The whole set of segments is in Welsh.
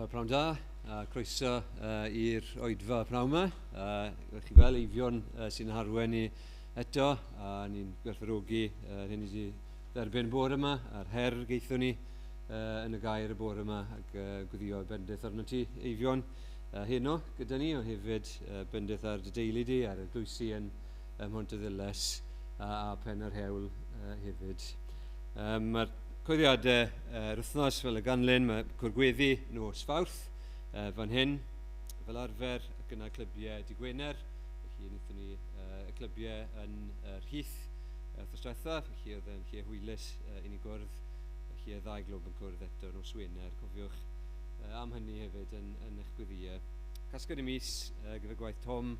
Wel, prawn da, a croeso i'r oedfa prawn yma. Chi fel Eifion sy'n harwen ni eto, a ni'n gwerthfawrogi hyn i wedi dderbyn bore yma, a'r her geithon ni yn y gair y bore yma, ac gweddio bendith arno ti, Eifion, heno gyda ni, ond hefyd bendith ar dy deulu di, ar y glwysi yn Mhontyddulais a Pen yr Hewl hefyd. Mae'r coeddiadau yr wythnos fel y ganlyn, mae cwrgweddi nos Fawrth fan hyn, fel arfer, ac yna clybiau dy Gwener, felly wnaethon ni y clybiau yn yr Heath wythnos diwetha, felly oedd yn lle hwylus i ni gwrdd, felly y ddau glwb yn cwrdd eto nos Wener, cofiwch am hynny hefyd yn eich gweddiau. Casgliad y mis gyda gwaith Tom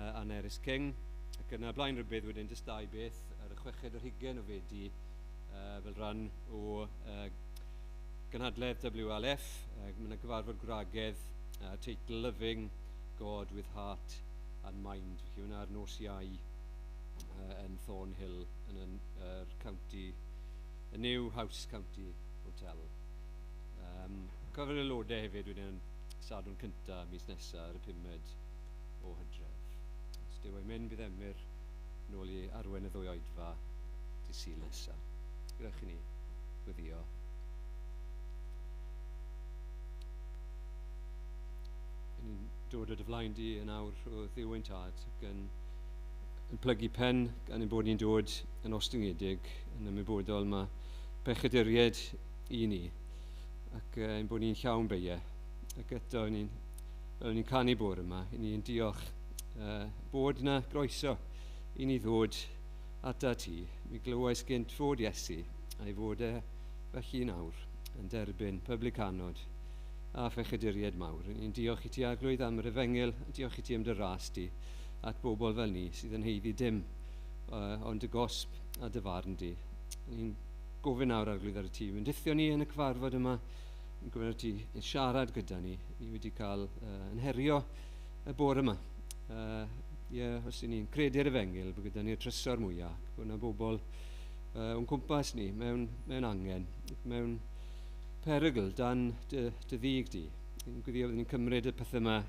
a Nerys King, ac yna blaen rhybudd wedyn jyst dau beth ar y 26 o Fedi, fel rhan o gynhadledd WLF, mae yna gyfarfod gwragedd, teitl Loving God with Heart and Mind. Felly hwnna ar nos Iau yn Thornhill, yn yr county, y New House County Hotel. Cyfer aelodau hefyd wedyn Sadwrn cyntaf mis nesaf ar y 5 o Hydref. Os dyw e'n mynd, bydd Emyr nôl i arwen y ddwy oedfa dydd Sul nesaf. Gadewch i ni gweddio. Ni'n dod o dy flaen di yn awr o Dduw ein Tad, ac yn plygu pen gan ein bod ni'n dod yn ostyngedig, yn ymwybodol mae pechaduriaid i ni, ac ein bod ni'n llawn beiau. Ac eto, fel ni'n canu bore yma, i ni'n diolch bod yna groeso i ni ddod ata ti. Mi glywais gynt fod Iesu, a'i fod e felly nawr yn derbyn publicanod a phechaduriaid mawr. Ni'n diolch i ti, Arglwydd, am yr efengyl, diolch i ti am dy ras di at bobl fel ni sydd yn haeddu dim ond dy gosb a dy farn di. Ni'n gofyn nawr, Arglwydd, ar y ti. Yn dithio ni yn y cyfarfod yma, yn gofyn ar ti yn siarad gyda ni. Ni wedi cael yn herio y bore yma. Ie, os y'n ni'n credu'r efengyl, bod gyda ni'r trysor mwyaf, bod yna bobl o'n cwmpas ni mewn angen, mewn perygl dan dy ddig di. Ni'n gweddio byddwn ni'n cymryd y pethau yma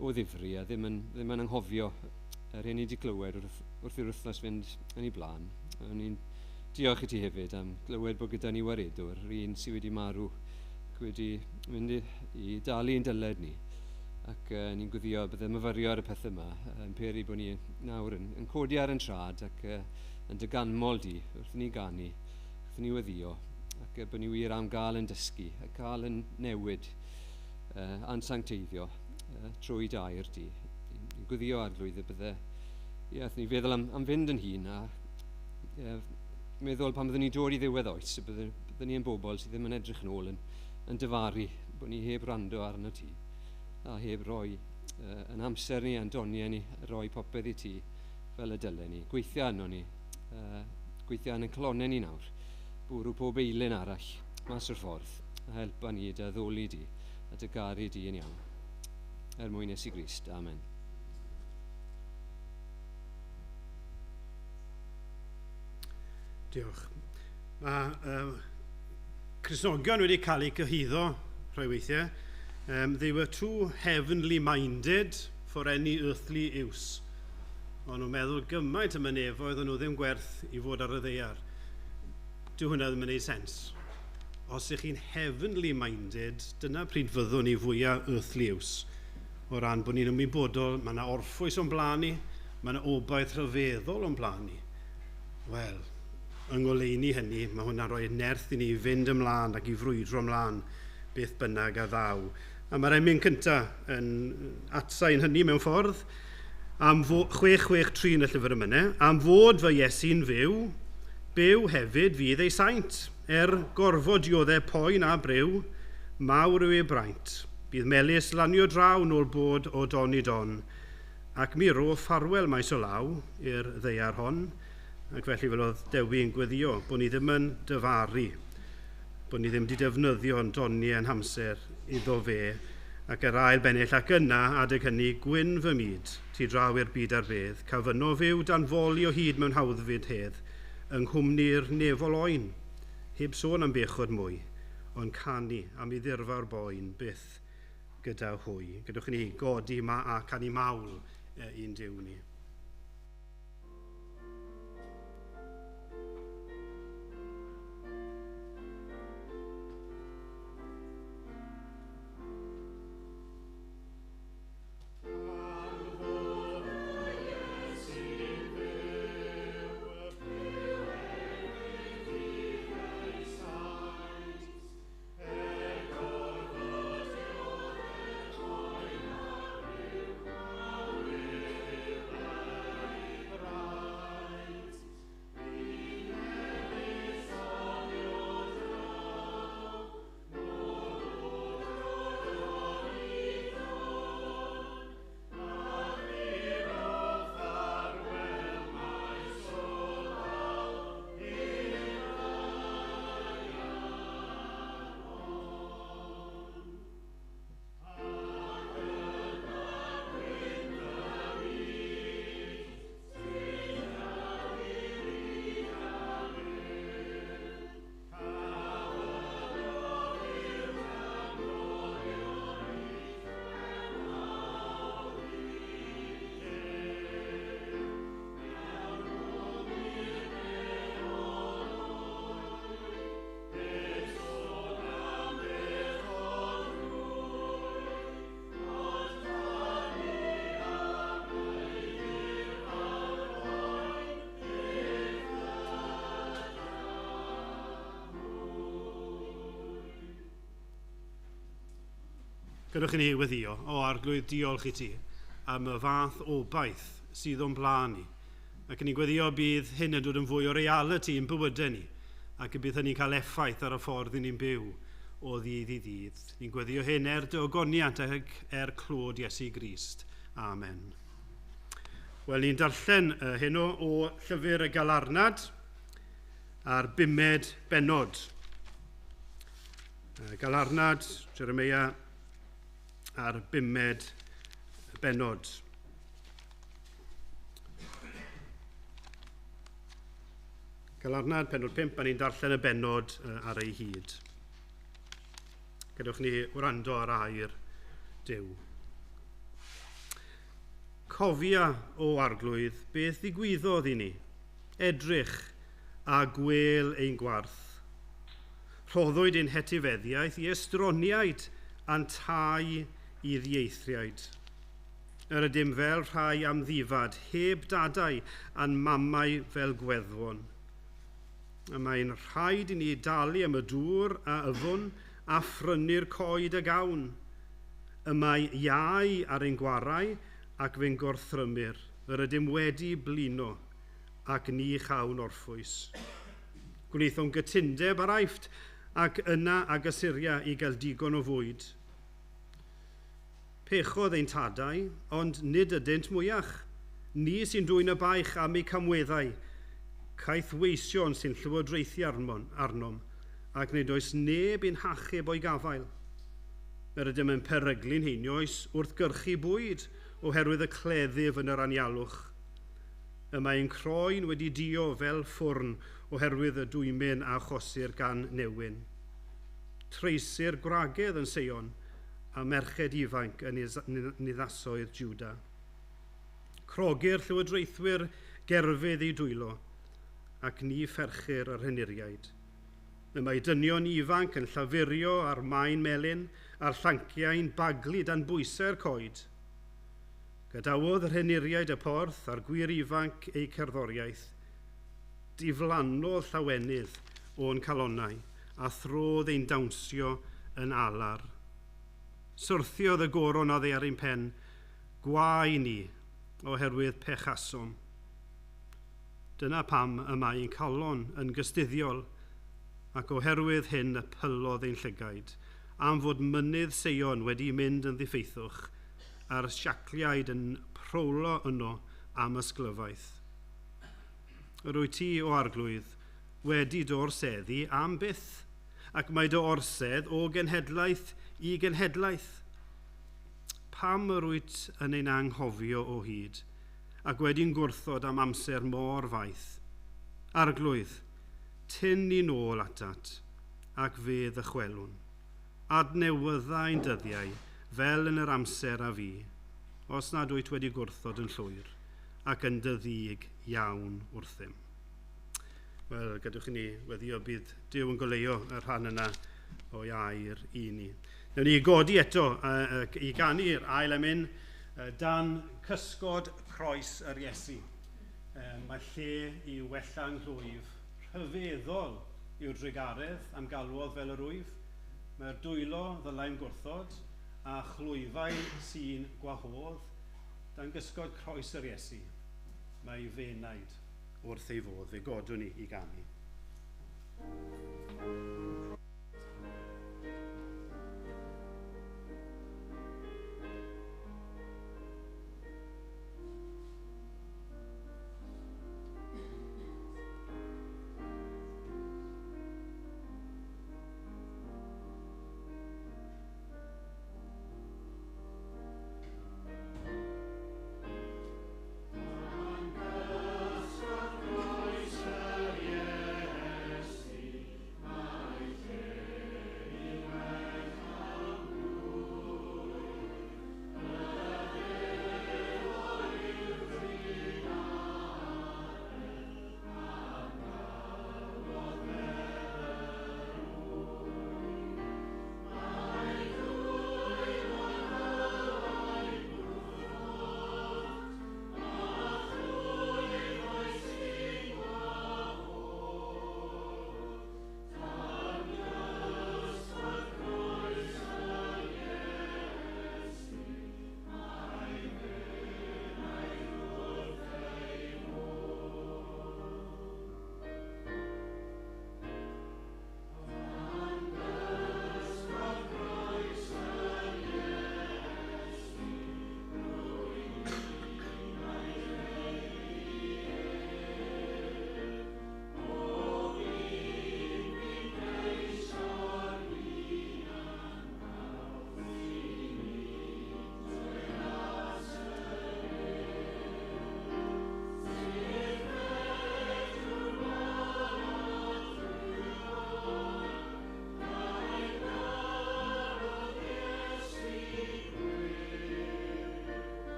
o ddifri a ddim yn anghofio yr hyn ni wedi clywed wrth i'r wythnos fynd yn ei blaen. Ni'n diolch i ti hefyd am glywed bod gyda ni waredwr, yr un sydd wedi marw, ac wedi mynd i dalu ein dyled ni. Ac ni'n gweddio bydde myfyrio ar y pethau yma yn peri bod ni nawr yn codi ar ein trad ac yn dy ganmol di wrth ni ganu, wrth ni weddio, ac bod ni wir am gael yn dysgu a cael yn newid a'n sancteiddio trwy dair di. Ni'n gweddio Arglwydd y bydde, ie, wrth ni feddwl am fynd yn hun a meddwl pan byddwn ni'n dod i ddiwedd oes, y byddwn ni yn bobl sydd ddim yn edrych yn ôl yn dyfaru bod ni heb rando arno ti, a heb roi yn amser ni a'n doniau ni, roi popeth i ti fel y dylen ni. Gweithio arno ni, gweithio arno calonnau ni nawr, bwrw pob eilun arall mas o'r ffordd, a helpa ni dy addoli di a dy garu di yn iawn. Er mwyn Iesu Grist. Amen. Diolch. Mae Cristnogion wedi cael eu cyhuddo rhai weithiau. They were too heavenly minded for any earthly use. O'n nhw'n meddwl gymaint am y nefoedd, o'n nhw ddim gwerth i fod ar y ddaear. Dyw hwnna ddim yn gwneud sens. Os ych chi'n heavenly minded, dyna pryd fyddwn ni fwyaf earthly use. O ran bod ni'n ymwybodol, mae yna orffwys o'n blaen ni, mae yna obaith rhyfeddol o'n blaen ni. Wel, yng ngoleuni hynny, mae hwnna'n rhoi nerth i ni fynd ymlaen ac i frwydro ymlaen beth bynnag a ddaw. A mae'r emyn cyntaf yn atsain hynny mewn ffordd, am 663 yn y llyfr emynau, am fod fy Iesu'n fyw, byw hefyd fydd ei saint, gorfod dioddef poen a briw, mawr yw ei braint. Bydd melys lanio draw nôl bod o don i don, ac mi ro ffarwel maes o law i'r ddaear hon, ac felly fel oedd Dewi yn gweddio, bod ni ddim yn dyfaru, bod ni ddim wedi defnyddio yn doniau yn hamser iddo fe, ac yr ail bennill, ac yna, adeg hynny, gwyn fy myd, tu draw i'r byd a'r bedd, cafyno fyw dan foli o hyd mewn hawddfyd hedd, yng nghwmni'r nefol oen, heb sôn am bechod mwy, ond canu am ei ddirfawr boen byth gyda hwy. Gadewch i ni godi ma a canu mawl i'n Duw ni. Gadewch i ni weddïo, o Arglwydd, diolch i ti am y fath obaith sydd o'n blaen ni. Ac ni'n gweddio bydd hyn yn dod yn fwy o realiti yn bywydau ni, ac y bydd hynny'n cael effaith ar y ffordd i ni'n byw o ddydd i ddydd. Ni'n gweddio hyn er dy ogoniant ac er clod Iesu Grist. Amen. Wel, ni'n darllen heno o Llyfr y Galarnad a'r 5fed bennod. Galarnad, Jeremia, a'r 5fed bennod. Galarnad, pennod 5, a ni'n darllen y bennod ar ei hyd. Gadewch ni wrando ar air Duw. Cofia, o Arglwydd, beth ddigwyddodd i ni. Edrych a gwel ein gwarth. Rhoddwyd ein hetifeddiaeth i estroniaid a'n tai i ddieithriaid. Yr ydym fel rhai amddifad, heb dadau a'n mamau fel gweddwon. Y mae'n rhaid i ni dalu am y dŵr a yfwn a phrynu'r coed a gawn. Y mae iau ar ein gwarau ac fe'n gorthrymir. Yr ydym wedi blino ac ni chawn orffwys. Gwnaethom gytundeb ar Aifft ac yna ag Asyria i gael digon o fwyd. Pechodd ein tadau, ond nid ydynt mwyach. Ni sy'n dwyn y baich am eu camweddau, caeth weision sy'n llywodraethu arnom, ac nid oes neb i'n hachub o'i gafael. Yr ydym yn peryglu'n heinioes wrth gyrchu bwyd oherwydd y cleddyf yn yr anialwch. Y mae ein croen wedi dio fel ffwrn oherwydd y dwymyn a achosir gan newyn. Treisir gwragedd yn Seion a merched ifanc yn niddasoedd Juda. Crogir llywodraethwyr gerfydd eu dwylo ac ni pherchir yr henuriaid. Y mae dynion ifanc yn llafurio ar maen melyn a'r llanciau'n baglu dan bwysau'r coed. Gadawodd yr henuriaid y porth a'r gwir ifanc eu cerddoriaeth. Diflannodd llawenydd o'n calonnau a throdd ein dawnsio yn alar. Syrthiodd y goron oddi ar ein pen, gwae ni oherwydd pechasom. Dyna pam y mae ein calon yn gystuddiol, ac oherwydd hyn y pylodd ein llygaid, am fod mynydd Seion wedi mynd yn ddiffeithwch, a'r siacliaid yn prowlo yno am ysglyfaeth. Yr wyt ti, o Arglwydd, wedi dy orseddu am byth, ac mae dy orsedd o genhedlaeth i genhedlaeth. Pam yr wyt yn ein anghofio o hyd, ac wedi'n gwrthod am amser mor faith? Arglwydd, tyn ni nôl atat, ac fe ddychwelwn. Adnewyddai'n dyddiau fel yn yr amser a fi, os nad wyt wedi gwrthod yn llwyr, ac yn dy ddig iawn wrthym. Wel, gadwch i ni weddio bydd Duw yn goleuo y rhan yna o'i air i ni. Newn ni godi eto i ganu'r ail emyn dan cysgod croes yr Iesu. Mae lle i wella'n nghlwyf, rhyfeddol yw'r drugaredd am galwodd fel yr wyf. Mae'r dwylo ddylai'n gwrthod a chlwyfau sy'n gwahodd dan gysgod croes yr Iesu. Mae fenaid wrth ei fodd, fe godwn ni i ganu.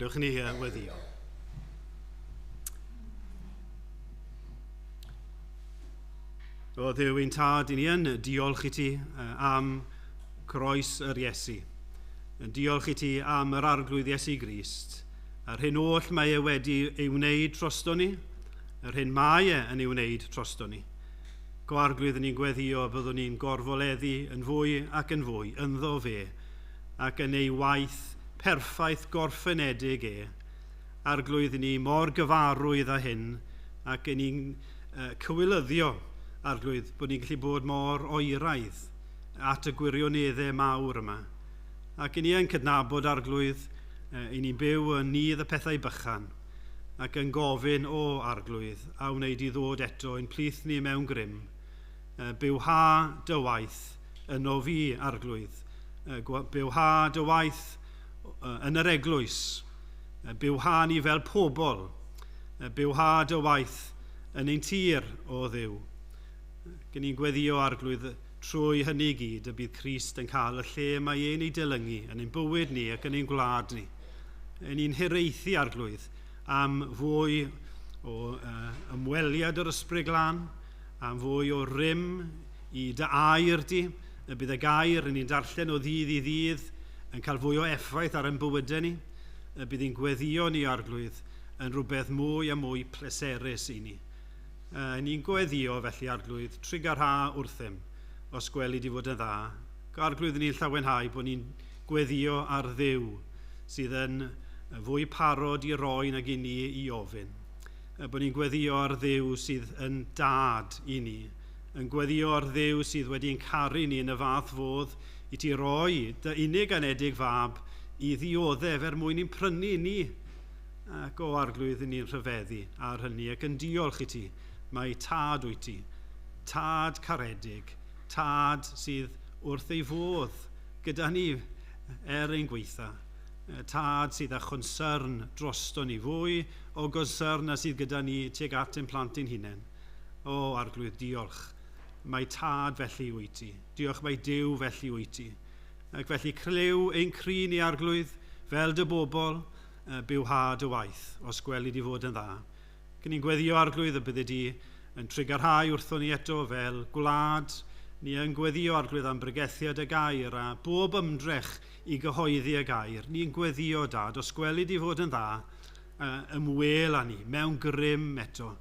Gadewch i ni weddio. O Dduw ein tad, i ni yn diolch i ti am croes yr Iesu. Yn diolch i ti am yr Arglwydd Iesu Grist. A'r hyn oll mae e wedi ei wneud drosto ni, yr hyn mae e yn ei wneud drosto ni. Go Arglwydd, ni'n gweddio byddwn ni'n gorfoleddu yn fwy ac yn fwy ynddo fe, ac yn ei waith perffaith gorffenedig e. Arglwydd, ni mor gyfarwydd â hyn, ac yn ni'n cywilyddio, Arglwydd, bod ni'n gallu bod mor oeraidd at y gwirioneddau mawr yma. Ac i ni yn cydnabod, Arglwydd, i ni'n byw yn nydd y pethau bychan, ac yn gofyn o Arglwydd, a wneud i ddod eto ein plith ni mewn grym, Bywha dy waith yno fi, Arglwydd. Bywha dy waith yn yr eglwys. Bywha ni fel pobl. Bywha dy waith yn ein tir, o Dduw. Gen ni'n gweddio, Arglwydd, trwy hynny gyd y bydd Crist yn cael y lle mae e'n ei dilyngu yn ein bywyd ni ac yn ein gwlad ni. Yn ni'n hiraethu, Arglwydd, am fwy o ymweliad yr Ysbryd Glân, am fwy o rym i dy air di, y bydd y gair yn ni'n darllen o ddydd i ddydd yn cael fwy o effaith ar ein bywydau ni, y bydd hi'n gweddio ni, Arglwydd, yn rhywbeth mwy a mwy pleserus i ni. Ni'n gweddio felly, Arglwydd, trugarha wrthym, os gweli di fod yn dda. Arglwydd, ni'n llawenhau bod ni'n gweddio ar Dduw sydd yn fwy parod i roi nag i ni i ofyn. Bod ni'n gweddio ar Dduw sydd yn dad i ni, yn gweddio ar Dduw sydd wedi'n caru ni yn y fath fodd i ti roi dy unig anedig fab i ddioddef er mwyn i'n prynu ni. Ac o Arglwydd, ni'n rhyfeddu ar hynny ac yn diolch i ti. Mae tad wyt ti, tad caredig, tad sydd wrth ei fodd gyda ni er ein gweitha. Tad sydd â chonsern drosto ni, fwy o gonsern na sydd gyda ni tuag at ein plant ein hunain. O Arglwydd, diolch. Mae tad felly wyt ti. Diolch mai Duw felly wyt ti. Ac felly clyw ein cri ni, Arglwydd, fel dy bobl, bywha dy waith, os gweli di fod yn dda. Cyn ni'n gweddio, Arglwydd, y bydde di yn trugarhau wrthon ni eto fel gwlad. Ni yn gweddio, Arglwydd, am bregethiad y gair a bob ymdrech i gyhoeddi y gair. Ni'n gweddio, Dad, os gweli di fod yn dda, ymwel â ni mewn grym eto.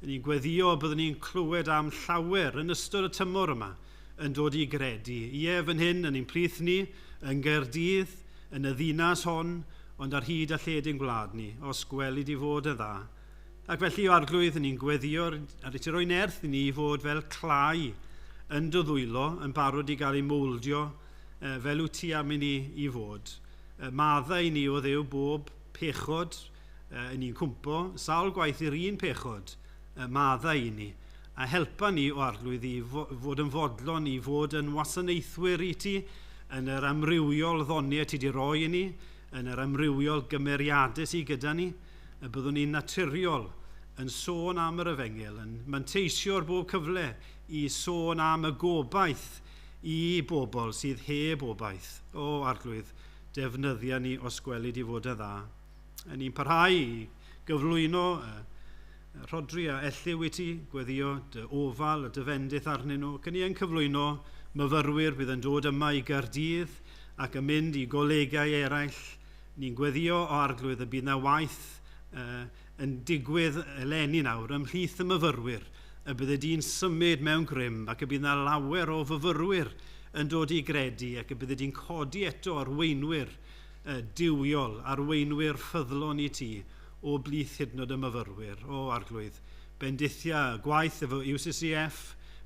Ni'n gweddio byddwn ni'n clywed am llawer yn ystod y tymor yma yn dod i gredu. Ie, fan hyn, yn ein plith ni, yn Gaerdydd, yn y ddinas hon, ond ar hyd a lled ein gwlad ni, os gweli di fod yn dda. Ac felly, o Arglwydd, ni'n gweddio ar i ti roi nerth i ni i fod fel clai yn dy ddwylo, yn barod i gael ei mowldio fel wyt ti am i ni i fod. Maddau i ni, o Dduw, bob pechod yn ni'n cwmpo, sawl gwaith i'r un pechod, maddau i ni, a helpa ni, o Arglwydd, i fod yn fodlon, i fod yn wasanaethwyr i ti, yn yr amrywiol ddoniau ti di roi i ni, yn yr amrywiol gymeriadau sydd gyda ni, y byddwn ni'n naturiol yn sôn am yr efengyl, yn manteisio ar bob cyfle i sôn am y gobaith i bobl sydd heb obaith. O Arglwydd, defnyddia ni os gweli di fod yn dda. Yn ni'n parhau i gyflwyno Rhodri a Elliw i ti, gweddio dy ofal a dy fendith arnyn nhw. Ac ni yn cyflwyno myfyrwyr bydd yn dod yma i Gaerdydd ac yn mynd i golegau eraill. Ni'n gweddio, o Arglwydd, y bydd na waith yn digwydd eleni nawr ymhlith y myfyrwyr, y bydde di'n symud mewn grym ac y bydd na lawer o fyfyrwyr yn dod i gredu ac y bydde di'n codi eto arweinwyr duwiol, arweinwyr ffyddlon i ti o blith hyd yn oed y myfyrwyr. O Arglwydd, bendithia gwaith efo UCCF,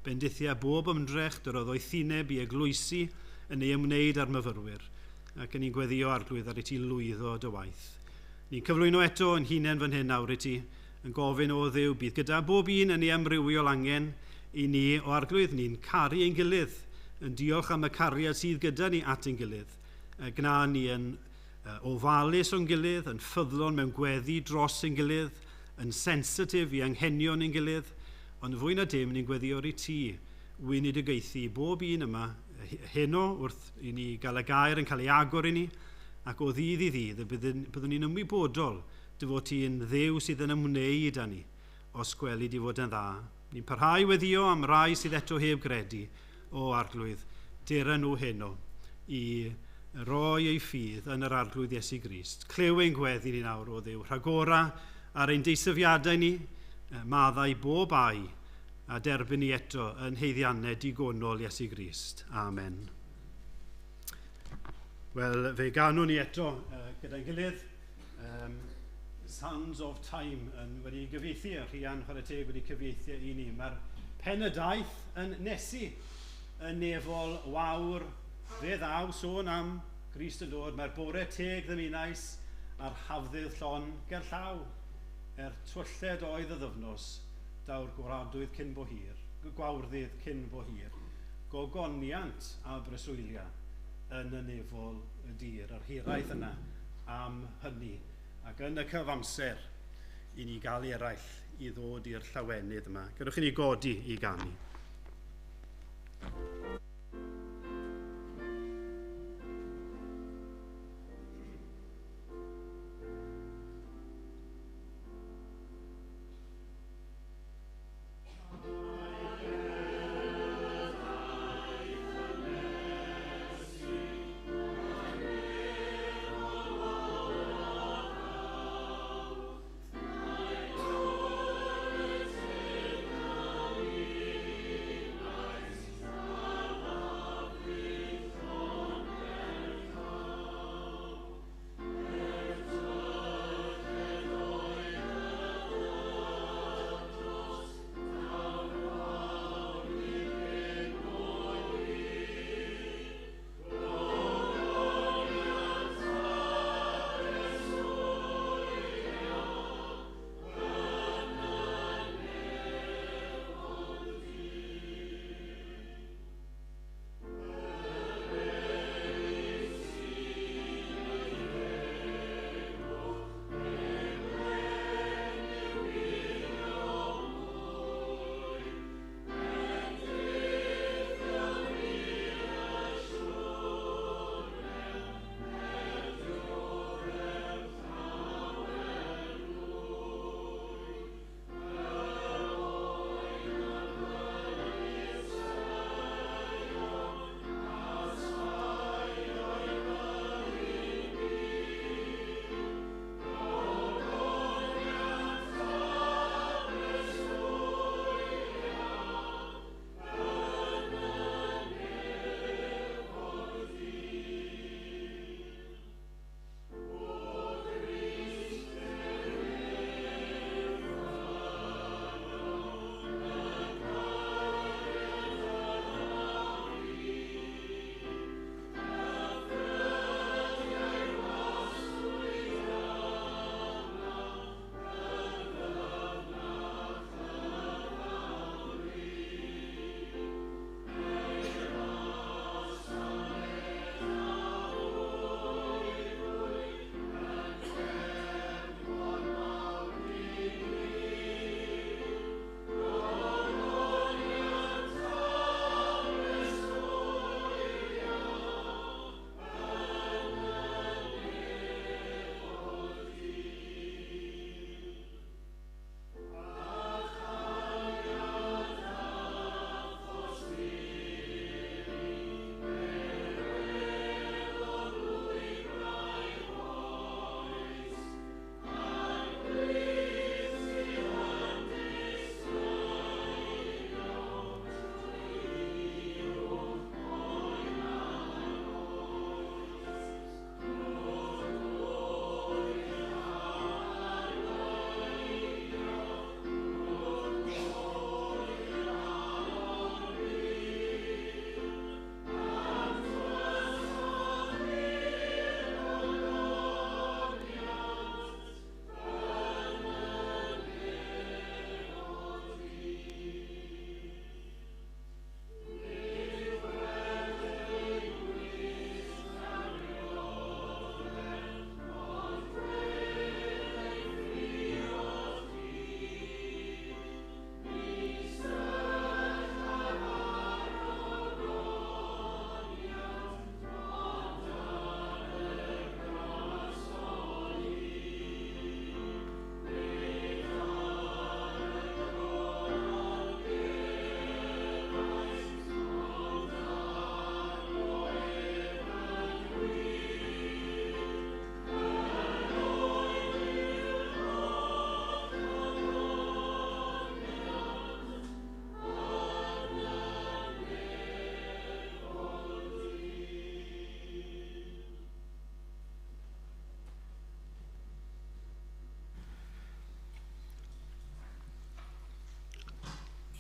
bendithia bob ymdrech dy roddoethineb i eglwysi yn ei ymwneud â'r myfyrwyr, ac yn ni'n gweddio, Arglwydd, ar i ti lwyddo dy waith. Ni'n cyflwyno eto yn hunain fan hyn nawr i ti, yn gofyn, o Dduw, bydd gyda bob un yn ei amrywiol angen i ni, o Arglwydd, ni'n caru ein gilydd, yn diolch am y cariad sydd gyda ni at ein gilydd. Gna ni yn ofalus o'n gilydd, yn ffyddlon mewn gweddi dros ein gilydd, yn sensitif i anghenion ein gilydd, ond fwy na dim ni'n gweddio i ti weinidogaethu bob un yma heno wrth i ni gael y gair yn cael ei agor i ni, ac o ddydd i ddydd y byddwn ni'n ymwybodol dy fod ti'n Dduw sydd yn ymwneud â ni, os gweli di fod yn dda. Ni'n parhau weddio am rai sydd eto heb gredu, o Arglwydd, dera nhw heno i roi eu ffydd yn yr Arglwydd Iesu Grist. Clyw ein gweddi ni nawr, o Dduw, rhagora ar ein deisyfiadau ni, maddau bob ai, a derbyn ni eto yn haeddiannau digonol Iesu Grist. Amen. Wel, fe ganwn ni eto gyda'n gilydd. Sands of Time yn wedi gyfieithu, a Rhian chwarae teg wedi cyfieithu i ni. Mae'r pen y daith yn nesu yn nefol wawr. Fe ddaw sôn am Grist yn dod. Mae'r bore teg ddymunais a'r hafddydd llon ger llaw. Er twylled oedd y ddyfnos, daw'r gwaradwydd cyn bo hir. gwawrddydd cyn bo hir, gogoniant a breswylia yn y nefol y dir, a'r hiraeth yna am hynny. Ac yn y cyfamser, i ni gael eraill i ddod i'r llawenydd yma. Gadewch i ni godi i ganu.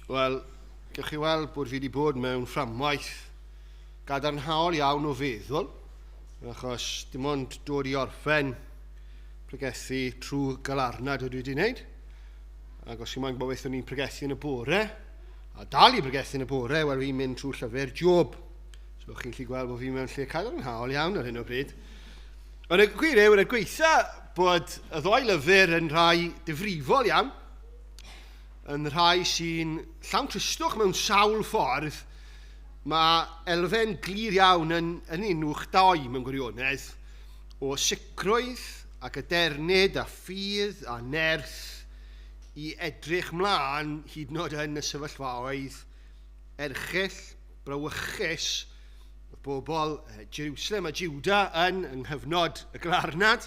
Wel, gewch chi weld bod fi wedi bod mewn fframwaith gadarnhaol iawn o feddwl, achos dim ond dod i orffen pregethu trwy galarnad ydw i wedi wneud. Ac os chi'n moyn gwybod beth o'n i'n pregethu yn y bore, A dal i bregethu yn y bore, wel fi'n mynd trwy llyfr Job. So chi'n gallu gweld bod fi mewn lle cadarnhaol iawn ar hyn o bryd. Ond y gwir yw, yn y gweitha bod y ddoi lyfr yn rhai difrifol iawn, yn rhai sy'n llawn tristwch mewn sawl ffordd, mae elfen glir iawn yn unwch doi mewn gwirionedd o sicrwydd ac adernid a ffydd a nerth i edrych mlaen hyd yn oed yn y sefyllfaoedd erchyll, brawychus, oedd bobl Jerusalem a Juda yng nghyfnod y glarnad,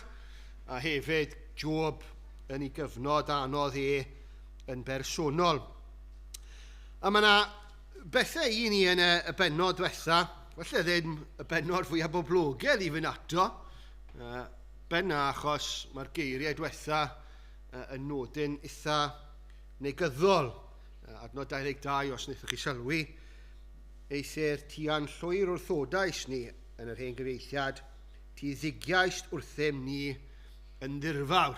a hefyd Job yn ei gyfnod anodd e yn bersonol. A mae yna bethau i ni yn y bennod diwetha, falle ddim y bennod fwyaf boblogaidd i fynd ato, benna achos mae'r geiriau diwetha yn nodyn eitha negyddol. Adnod 22, os wnaethoch chi sylwi, eithr ti a'n llwyr wrthodais ni yn yr hen gyfieithiad, ti ddigiaist wrthym ni yn ddirfawr.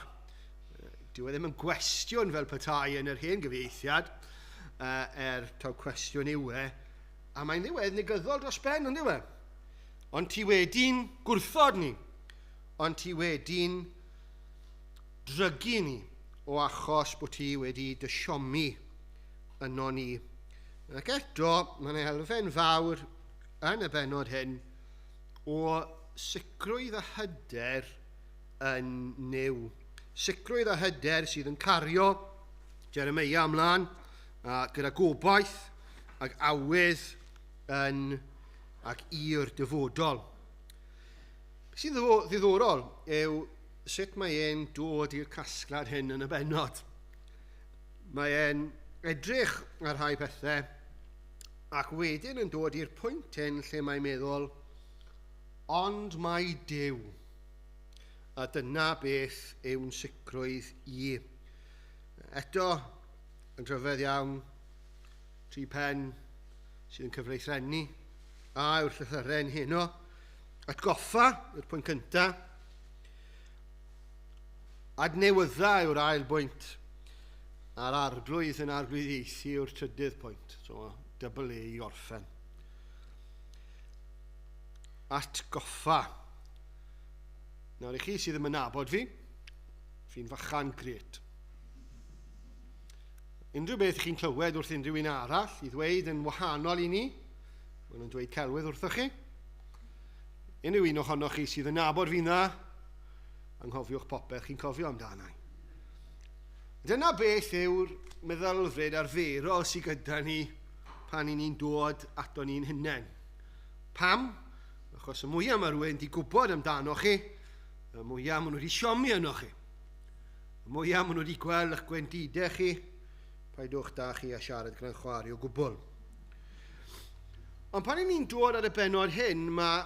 Dyw e ddim yn gwestiwn fel petai yn yr hen gyfieithiad, taw cwestiwn yw e, a mae'n ddiwedd negyddol dros ben, ond yw e? Ond ti wedi'n gwrthod ni, ond ti wedi'n drygu ni o achos bod ti wedi dy siomi yno ni. Ac eto, mae'n elfen fawr yn y bennod hyn o sicrwydd a hyder yn Nuw. Sicrwydd a hyder sydd yn cario Jeremia ymlaen a gyda gobaith ac awydd yn ac i'r dyfodol. Beth sy'n ddiddorol yw sut mae e'n dod i'r casgliad hyn yn y bennod. Mae e'n edrych ar rhai pethau ac wedyn yn dod i'r pwynt hyn lle mae'n meddwl, ond mae Duw. A dyna beth yw'n sicrwydd i. Eto, yn rhyfedd iawn, tri pen sydd yn cyfreithrennu, a yw'r llythyren heno. Atgoffa yw'r pwynt cyntaf. Adnewydda yw'r ail bwynt. A'r arglwydd yn arglwyddiaethu yw'r trydydd pwynt. So, double A i orffen. Atgoffa. Nawr i chi sydd ddim yn nabod fi, fi'n fychan gret. Unrhyw beth chi'n clywed wrth unrhyw un arall i ddweud yn wahanol i ni, maen nhw'n dweud celwydd wrthoch chi. Unrhyw un ohonoch chi sydd yn nabod fi'n dda, anghofiwch popeth chi'n cofio amdano. Dyna beth yw'r meddylfryd arferol sydd gyda ni pan i ni'n dod ato ni'n hunain. Pam? Achos y mwyaf mae rhywun wedi gwybod amdano chi, y mwyaf maen nhw wedi siomi yno chi. Y mwyaf maen nhw wedi gweld eich gwendidau chi, paidwch da chi a siarad gyda'n chwarae o gwbl. Ond pan i ni'n dod ar y bennod hyn, mae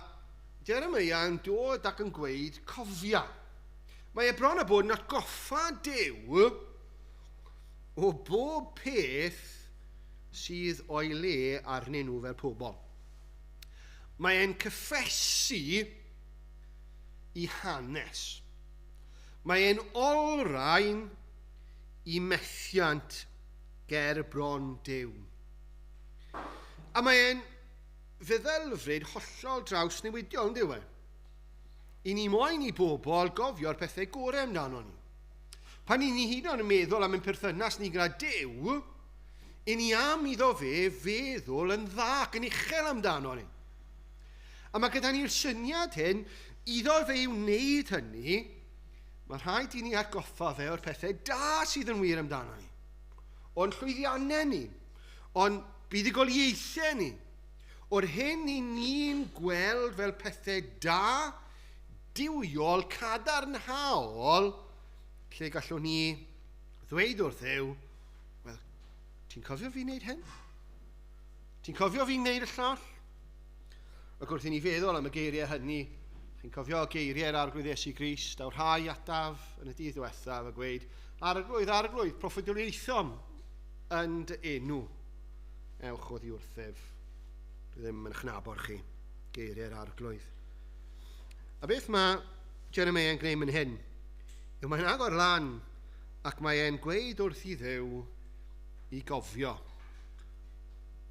Jeremia yn dod ac yn gweud, cofia. Mae e bron a bod yn atgoffa Duw o bob peth sydd o'i le arnyn nhw fel pobl. Mae e'n cyffesu i hanes. Mae e'n olrhain i methiant ger bron Duw. A mae e'n feddylfryd hollol drawsnewidiol, yn dyw e? I ni moyn i bobl gofio'r pethau gorau amdano ni. Pan i ni hyd yn oed yn meddwl am ein perthynas ni gyda Duw, i ni am iddo fe feddwl yn dda ac yn uchel amdano ni. A mae gyda ni'r syniad hyn, iddo fe i wneud hynny, mae rhaid i ni atgoffa fe o'r pethau da sydd yn wir amdano ni. O'n llwyddiannau ni, o'n buddugoliaethau ni, o'r hyn i ni'n gweld fel pethau da, duwiol, cadarnhaol, lle gallwn ni ddweud wrth Dduw, wel, ti'n cofio fi wneud hyn? Ti'n cofio fi wneud y llall? Ac wrth i ni feddwl am y geiriau hynny, chi'n cofio geiriau'r Arglwydd Iesu Grist, daw'r rhai ataf yn y dydd diwethaf a gweud, Arglwydd, Arglwydd, proffwydoliaethom yn dy enw. Ewch oddi wrthyf. Dwi ddim yn eich nabod chi, geiriau'r Arglwydd. A beth mae Jeremiah yn gwneud yn hyn? Yw mae'n agor lan ac mae e'n gweud wrth i Dduw i gofio.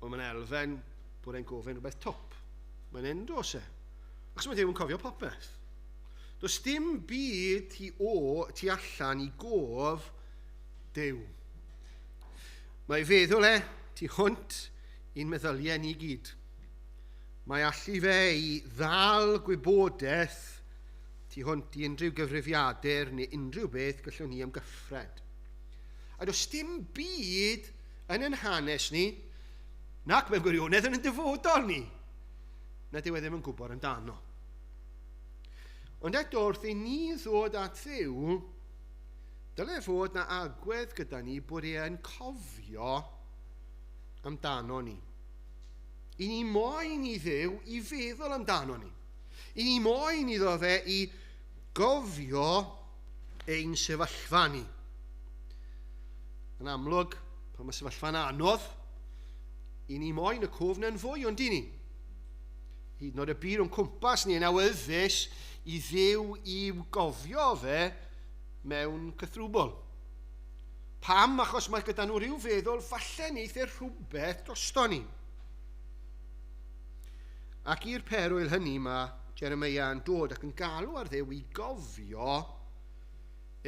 Ond mae'n elfen bod e'n gofyn rhywbeth twp. Mae'n endos e. Achos mae Duw yn cofio popeth. Does dim byd tu allan i gof Duw. Mae feddwl e tu hwnt i'n meddyliau ni gyd. Mae allu fe i ddal gwybodaeth tu hwnt i unrhyw gyfrifiadur neu unrhyw beth gallwn ni amgyffred. A does dim byd yn ein hanes ni, nac mewn gwirionedd yn ein dyfodol ni, na dyw e ddim yn gwybod amdano. Ond eto, wrth i ni ddod at Dduw, dyle fod na agwedd gyda ni bod e yn cofio amdano ni. I ni moyn i Dduw i feddwl amdano ni. I ni moyn iddo fe i gofio ein sefyllfa ni. Yn amlwg, pan mae sefyllfa'n anodd, i ni moyn y cof na'n fwy, ond i ni. Hyd yn oed y byd o'n cwmpas ni yn awyddus i Dduw i'w gofio fe mewn cythrwbl. Pam? Achos mae gyda nhw rhyw feddwl falle neith e rhywbeth drosto ni. Ac i'r perwyl hynny mae Jeremiah yn dod ac yn galw ar Dduw i gofio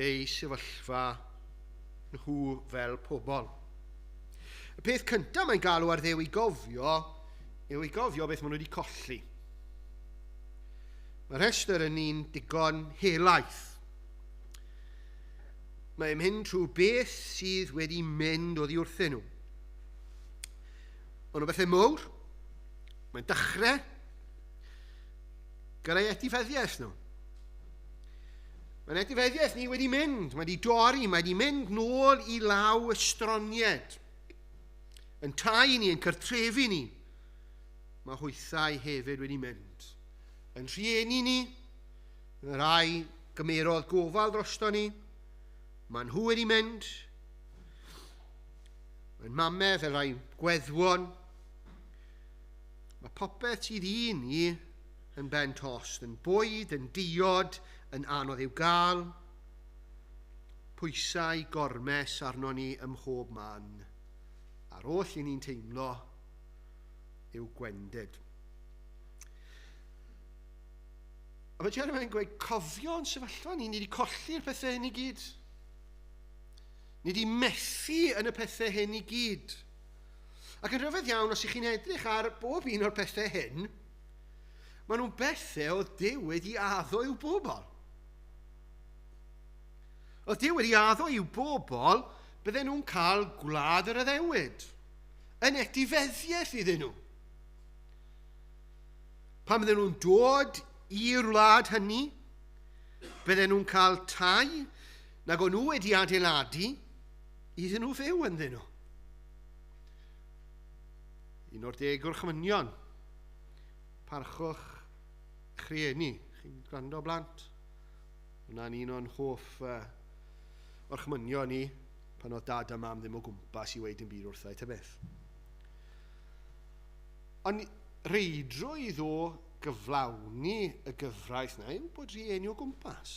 ei sefyllfa nhw fel pobl. Y peth cyntaf mae'n galw ar Dduw i gofio yw i gofio beth maen nhw wedi colli. Mae'r rhestr yn un digon helaeth. Mae'n mynd trwy beth sydd wedi mynd oddi wrthyn nhw. Ond o bethau mawr, mae'n dechrau gyda'i etifeddiaeth nhw. Mae'n etifeddiaeth ni wedi mynd, mae wedi dorri, mae wedi mynd nôl i law estronied. Yn tai ni, yn cartrefi ni, mae hwythau hefyd wedi mynd. Yn rhieni ni, y rai gymerodd gofal drosto ni, mae nhw wedi mynd. Mae'n mamau fel rai gweddwon. Mae popeth sydd i ni yn ben tost, yn bwyd, yn diod, yn anodd i'w gael. Pwysau gormes arno ni ym mhob man. A'r oll i ni'n teimlo yw gwendid. A mae Jeremiah yn gweud, cofio yn sefyllfa ni, ni wedi colli'r pethau hyn i gyd. Ni wedi methu yn y pethau hyn i gyd. Ac yn rhyfedd iawn, os ych chi'n edrych ar bob un o'r pethau hyn, maen nhw'n bethau oedd Duw wedi addo i'w bobl. Oedd Duw wedi addo i'w bobl, bydden nhw'n cael gwlad yr addewid, yn etifeddiaeth iddyn nhw. Pan bydden nhw'n dod i'r wlad hynny, bydden nhw'n cael tai nag o'n nhw wedi adeiladu iddyn nhw fyw ynddyn nhw. Un o'r 10 gorchmynion. Parchwch eich rhieni. Chi'n gwrando, blant? Hwna'n un o'n hoff orchmynion ni pan oedd dad a mam ddim o gwmpas i weud yn byd wrtha i, ta beth. Ond reidrwydd o gyflawni y gyfraith na yw bod rhieni o gwmpas.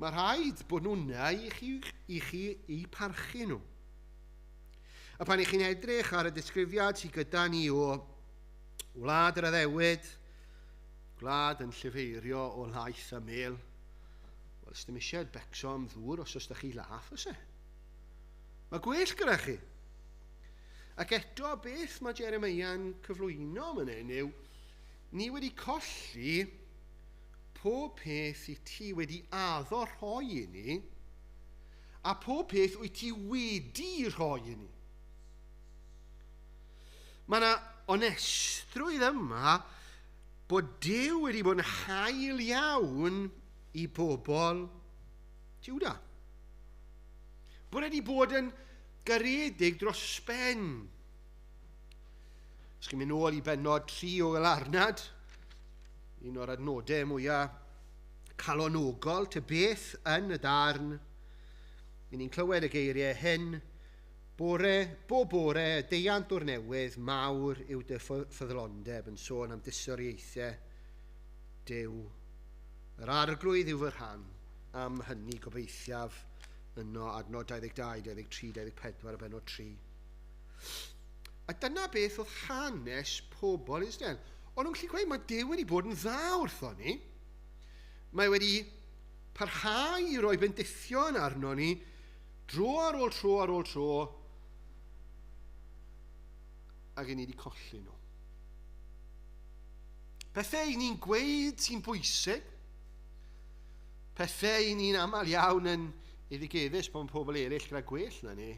Mae rhaid bod nhw'n na i chi i parchu nhw. A pan i chi'n edrych ar y disgrifiad sydd gyda ni o wlad yr addewid, gwlad yn llifeirio o laeth a mel, wel, dim eisiau becso am ddŵr os oes da chi lath, oes e? Mae gwell gyda chi. Ac eto, beth mae Jeremiah'n cyflwyno man hyn yw, ni wedi colli pob peth i ti wedi addo rhoi i ni, a pob peth wyt ti wedi rhoi i ni. Mae yna onestrwydd yma bod Duw wedi bod yn hael iawn i bobl Juda. Bod wedi bod yn garedig dros ben. Os chi'n mynd nôl i bennod 3 o Galarnad, un o'r adnodau mwyaf calonogol, ty beth yn y darn, i ni'n clywed y geiriau hyn, bore, bob bore, deiant o'r newydd, mawr yw dy ffyddlondeb, yn sôn am dysoriaethau Duw. Yr arglwydd yw fy rhan, am hynny gobeithiaf yno adnod 22, 23, 24 a bennod 3. A dyna beth oedd hanes pobl Israel. O'n nhw'n gallu gweud, mae Duw wedi bod yn dda wrtho ni. Mae wedi parhau i roi bendithion arno ni dro ar ôl tro ar ôl tro, ac i ni wedi colli nhw. Pethau i ni'n gweud sy'n bwysig, pethau i ni'n aml iawn yn eiddigeddus pan pobl eraill gyda gwell na ni.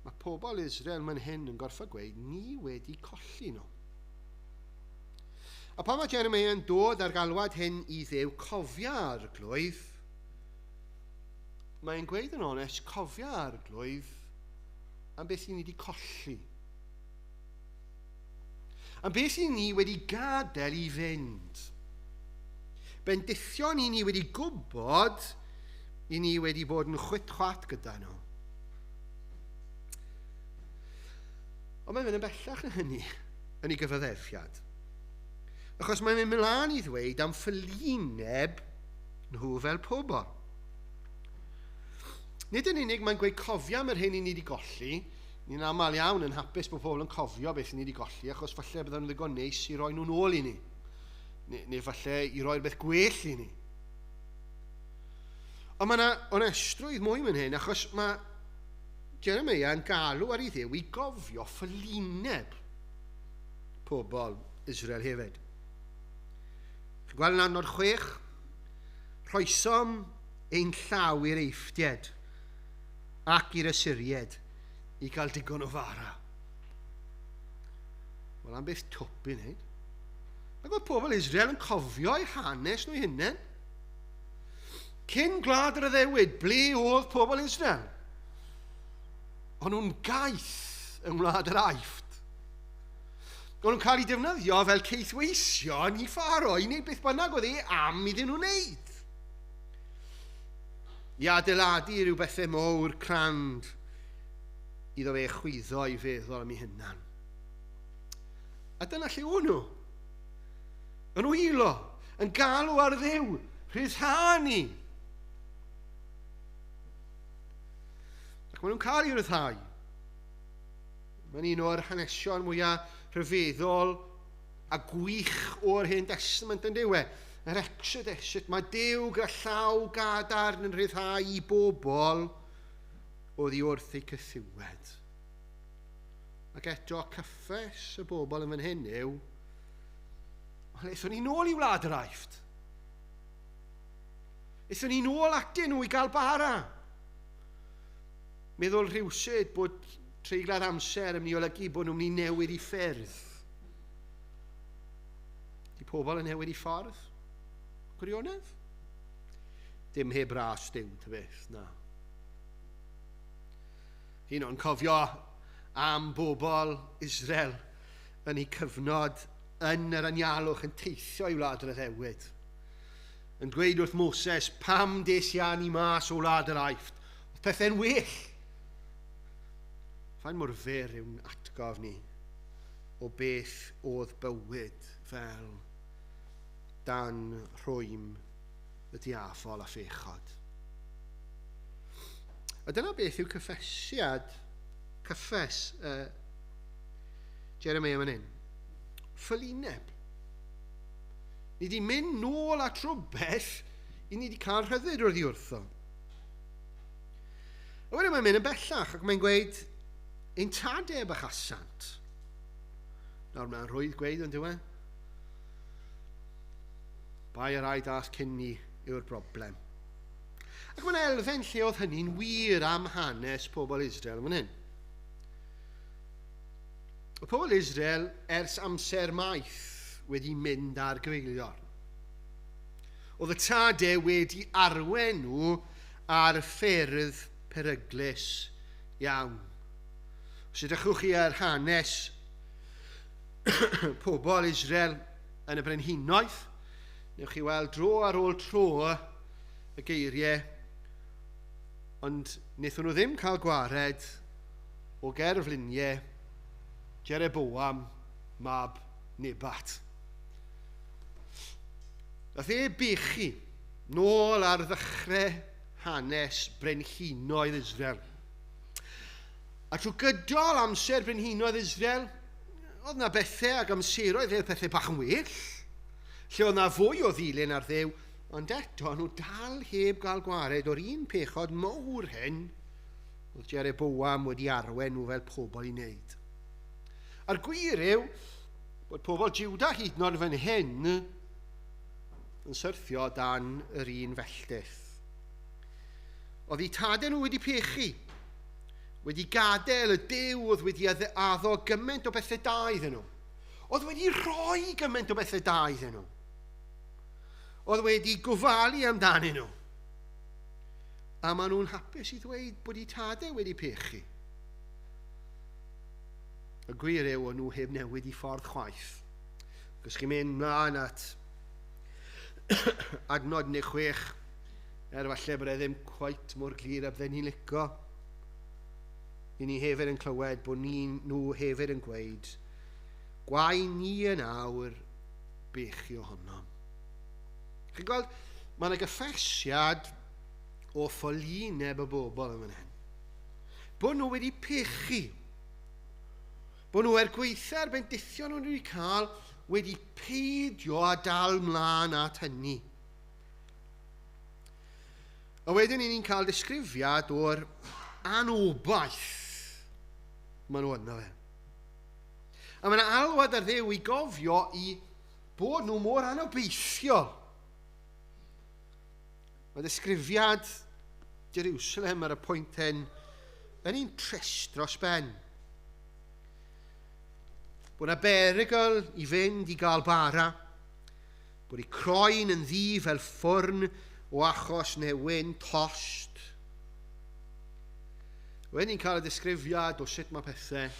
Mae pobl Israel man hyn yn gorfod gweud, ni wedi colli nhw. A pan mae Jeremiah yn dod ar galwad hyn i Dduw, cofia Arglwydd, mae'n gweud yn onest, cofia Arglwydd am beth i ni wedi colli. Am beth i ni wedi gadael i fynd. Bendithion i ni wedi gwybod i ni wedi bod yn chwit-chwat gyda nhw. Ond mae'n mynd yn bellach na hynny yn ei gyfaddefiad. Achos mae'n mynd mlaen i ddweud am ffalineb nhw fel pobl. Nid yn unig mae'n gweud cofio am yr hyn i ni wedi golli, ni'n aml iawn yn hapus bod pobl yn cofio beth ni wedi golli, achos falle bydden nhw'n ddigon neis i roi nhw'n ôl i ni. Neu falle i roi'r beth gwell i ni. Ond mae yna onestrwydd mwy mewn hyn, achos mae Jeremiah yn galw ar ei Dduw i gofio ffalineb pobl Israel hefyd. Chi'n gweld yn adnod 6? Rhoesom ein llaw i'r Eifftiaid ac i'r Asyriaid i gael digon o fara. Wel, am beth twp i wneud. Ac oedd pobl Israel yn cofio eu hanes nhw hunain. Cyn gwlad yr addewid, ble oedd pobl Israel? O'n nhw'n gaeth yng ngwlad yr Aifft. O'n nhw'n cael eu defnyddio fel caethweision i Pharaoh i wneud beth bynnag oedd e am iddyn nhw wneud. I adeiladu rhyw bethau mowr crand iddo fe chwyddo i feddwl am ei hunan. A dyna lle o'n nhw. Yn wylo, yn galw ar Dduw, rhyddhau ni. Ac maen nhw'n cael eu rhyddhau. Mae'n un o'r hanesion mwyaf rhyfeddol a gwych o'r Hen Testament yn dyw e. Yr Exodus, sut mae Duw gyda llaw gadarn yn rhyddhau i bobl oddi wrth eu caethiwed. Ac eto, cyffes y bobl yn fan hyn yw, wel, aethon ni nôl i wlad yr Aifft. Aethon ni nôl atyn nhw i gael bara. Meddwl rhywsut bod treiglad amser yn mynd i olygu bod nhw'n mynd i newid i ffyrdd. Di pobl yn newid i ffordd? Gwirionedd? Dim heb ras Duw, ta beth, na. Un o'n cofio am bobl Israel yn eu cyfnod yn yr anialwch yn teithio i wlad yr addewid. Yn dweud wrth Moses, pam des i â ni mas o wlad yr Aifft? Oedd pethau'n well. Faint mor fyr yw'n atgof ni o beth oedd bywyd fel dan rhwym y diafol a phechod. A dyna beth yw cyffes Jeremiah fan hyn. Ffalineb. Ni wedi mynd nôl at rhywbeth i ni wedi cael rhyddid oddi wrtho. A wedyn mae'n mynd yn bellach ac mae'n gweud, ein tadau bachasant. Nawr mae'n rhwydd gweud yn dyw e. Bai y rhai dath cyn ni yw'r broblem. Ac mae'n elfen lle oedd hynny'n wir am hanes pobl Israel fan hyn. Y pobl Israel ers amser maith wedi mynd ar gyfeiliorn. Oedd y tadau wedi arwain nhw ar ffyrdd peryglus iawn. Os ydych chi ar hanes pobl Israel yn y brenhinoedd, newch chi weld dro ar ôl tro y geiriau, ond wnaethon nhw ddim cael gwared o gerfluniau Jeroboam, mab Nebat. Nath e bechu nôl ar ddechrau hanes brenhinoedd Israel. A trwy gydol amser brenhinoedd Israel, oedd na bethau ac amseroedd lle oedd pethau bach yn well, lle oedd na fwy o ddilyn ar Dduw, ond eto nhw dal heb gael gwared o'r un pechod mawr hyn oedd Jeroboam wedi arwain nhw fel pobl i wneud. A'r gwir yw bod pobl Juda hyd yn oed fan hyn yn syrthio dan yr un felltith. Oedd eu tadau nhw wedi pechu, wedi gadael y Duw oedd wedi addo gymaint o bethau da iddyn nhw. Oedd wedi rhoi gymaint o bethau da iddyn nhw. Oedd wedi gofalu amdanyn nhw. A maen nhw'n hapus i ddweud bod eu tadau wedi pechu. Y gwir yw, o'n nhw heb newid i ffordd chwaith. Cos chi'n mynd mlaen at adnod 16, er falle bod e ddim cweit mor glir a bydden ni'n lico. I ni hefyd yn clywed bod ni, nhw hefyd yn gweud, gwae ni yn awr, bechu ohonom. Chi'n gweld, mae yna gyffesiad o ffolineb y bobl yn fan hyn. Bod nhw wedi pechu. Bod nhw er gweitha'r bendithion nhw wedi cael wedi peidio a dal mlaen at hynny. A wedyn ni'n cael disgrifiad o'r anobaith maen nhw yno fe. A mae yna alwad ar Dduw i gofio i bod nhw mor anobeithiol. Mae disgrifiad Jerusalem ar y pwynt hyn yn un trist dros ben. Bod yna berygl i fynd i gael bara, bod eu croen yn ddu fel ffwrn o achos newyn tost. Wedyn ni'n cael y disgrifiad o sut mae pethau.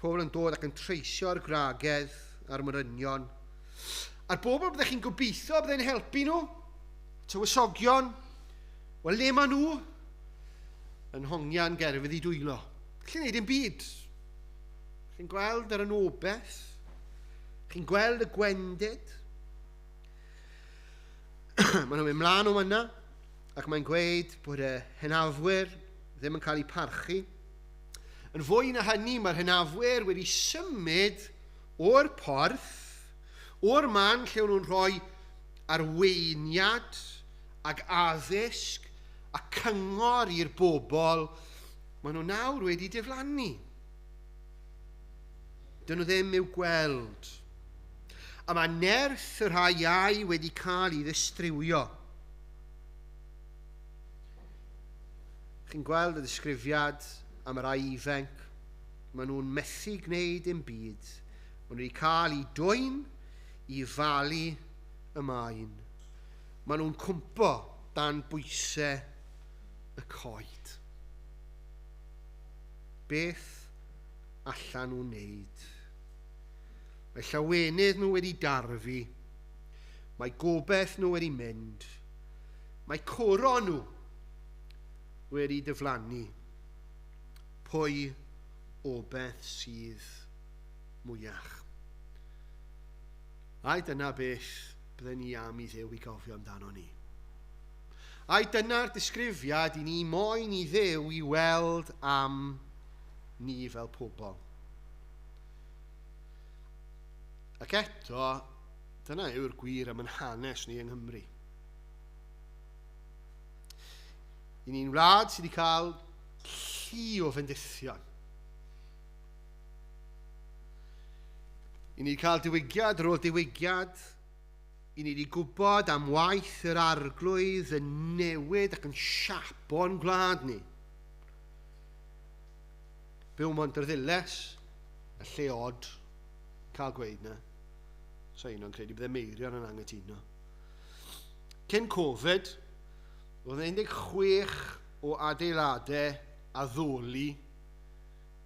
Pobl yn dod ac yn treisio'r gwragedd a'r morynion. A'r bobl byddech chi'n gobeithio byddai'n helpu nhw, tywysogion, wel le maen nhw? Yn hongian gerfydd i dwylo. Chi'n gwneud dim byd. Chi'n gweld yr anobeth. Chi'n gweld y gwendid. Maen nhw'n mynd mlaen o yna, ac mae'n gweud bod y henafwyr ddim yn cael eu parchu. Yn fwy na hynny, mae'r henafwyr wedi symud o'r porth, o'r man lle o'n nhw'n rhoi arweiniad ac addysg a cyngor i'r bobl, maen nhw nawr wedi diflannu. Dyn nhw ddim i'w gweld. A mae nerth y rhai iau wedi cael ei ddistrywio. Chi'n gweld y disgrifiad am y rhai ifanc. Maen nhw'n methu gwneud dim byd. Maen nhw wedi cael eu dwyn i falu y maen. Maen nhw'n cwmpo dan bwysau y coed. Beth allan nhw'n wneud? Mae llawenydd nhw wedi darfu. Mae gobeith nhw wedi mynd. Mae coro nhw wedi diflannu. Pwy obeth sydd mwyach? Ai dyna beth bydden ni am i Dduw i gofio amdano ni? Ai dyna'r disgrifiad i ni moyn i Dduw i weld am ni fel pobl? Ac eto, dyna yw'r gwir am yn hanes ni yng Nghymru. I ni'n wlad sydd wedi cael llu o fendithion. I ni wedi cael diwygiad ar ôl diwygiad. I ni wedi gwybod am waith yr arglwydd yn newid ac yn siapo'n gwlad ni. Byw Mont-yr-Ddules, y lle od, cael gweud na. So un o'n credu bydde Meirion yn angytuno. Cyn Covid, oedd 16 o adeiladau addoli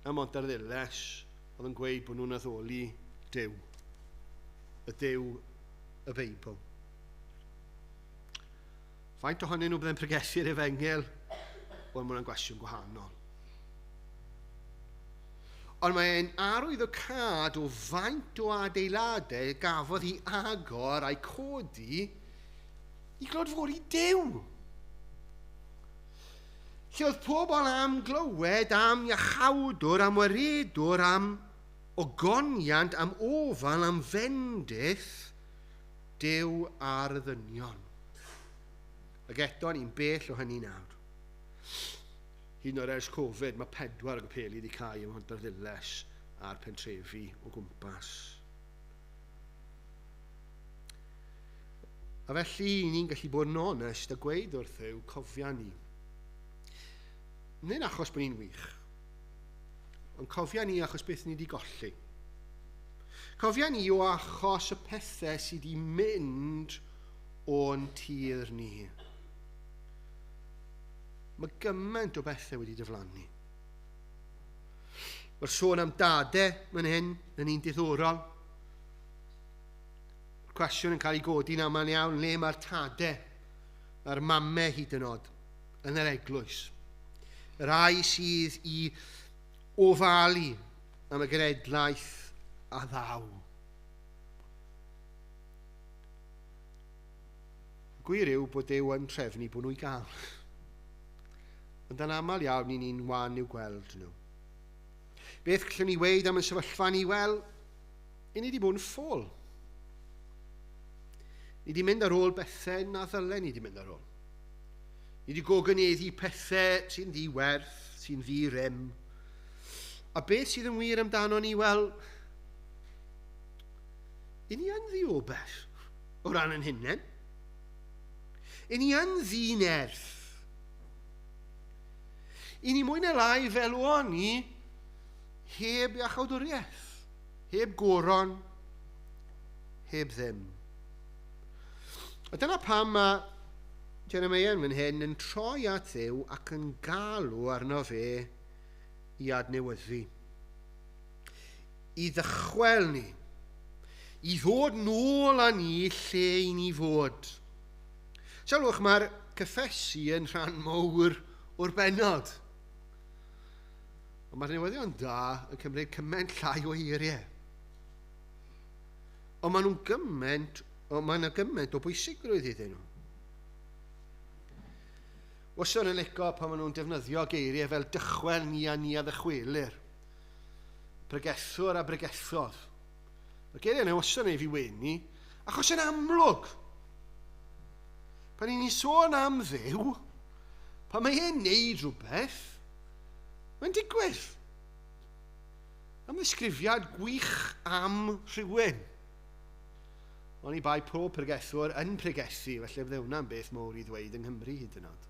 ym Mont-yr-Ddules oedd yn gweud bod nhw'n addoli Duw. Y Duw y Beibl. Faint ohonyn nhw bydde'n pregethu'r efengyl? Wel, mae hwnna'n gwestiwn gwahanol. Ond mae'n arwydd o cad o faint o adeiladau gafodd ei agor a'i codi i glodfori Duw. Lle oedd pobl am glywed am iachawdwr, am waredwr, am ogoniant, am ofal, am fendith Duw ar ddynion. Ac eto ni'n bell o hynny nawr. Hyd yn oed ers Covid, mae 4 o gapeli wedi cau ym Mhontarddulais a'r pentrefi o gwmpas. A felly, ni'n gallu bod yn onest a gweud wrth Dduw, cofia ni. Nid achos bod ni'n wych, ond cofia ni achos beth ni wedi golli. Cofia ni o achos y pethau sydd wedi mynd o'n tir ni. Mae gymaint o bethau wedi diflannu. Mae'r sôn am dadau fan hyn yn un diddorol. Mae'r cwestiwn yn cael ei godi'n aml iawn, le mae'r tadau a'r mamau hyd yn oed yn yr eglwys. Y rhai sydd i ofalu am y genedlaeth a ddaw. Gwir yw bod Duw yn trefnu bod nhw i gael. Ond yn aml iawn ni'n un wan i'w gweld nhw. Beth gallwn ni weud am y sefyllfa ni? Wel, i ni wedi bod yn ffôl. Ni wedi mynd ar ôl bethau na ddylen ni wedi mynd ar ôl. Ni wedi gogyneddu pethau sy'n ddiwerth, sy'n ddi-rym. A beth sydd yn wir amdano ni? Wel, i ni yn ddiobell o ran yn hunain. I ni yn ddinerth. I ni mwy na lai fel o'n ni heb iachawdwriaeth, heb goron, heb ddim. A dyna pam mae Jeremiah yn fan hyn yn troi at Dduw ac yn galw arno fe i adnewyddu. I ddychwel ni, i ddod nôl â ni lle i ni fod. Sylwch, mae'r cyffesu yn rhan mawr o'r bennod. Ond mae'r newyddion da yn cymryd cymaint llai o eiriau. Ond maen nhw'n gymaint, ond mae yna gymaint o bwysigrwydd iddyn nhw. Wastad yn licio pan maen nhw'n defnyddio geiriau fel dychwel ni a ni a ddychwelir. Pregethwr a bregethodd. Mae'r geiriau yna wastad yn ei fi wenu, achos yn amlwg, pan ni'n sôn am Dduw, pan mae e'n neud rhywbeth, mae'n digwydd. Am ddisgrifiad gwych am rhywun. Ond i bai pob pregethwr yn pregethu, felly fydde hwnna'n beth mawr i ddweud yng Nghymru hyd yn oed.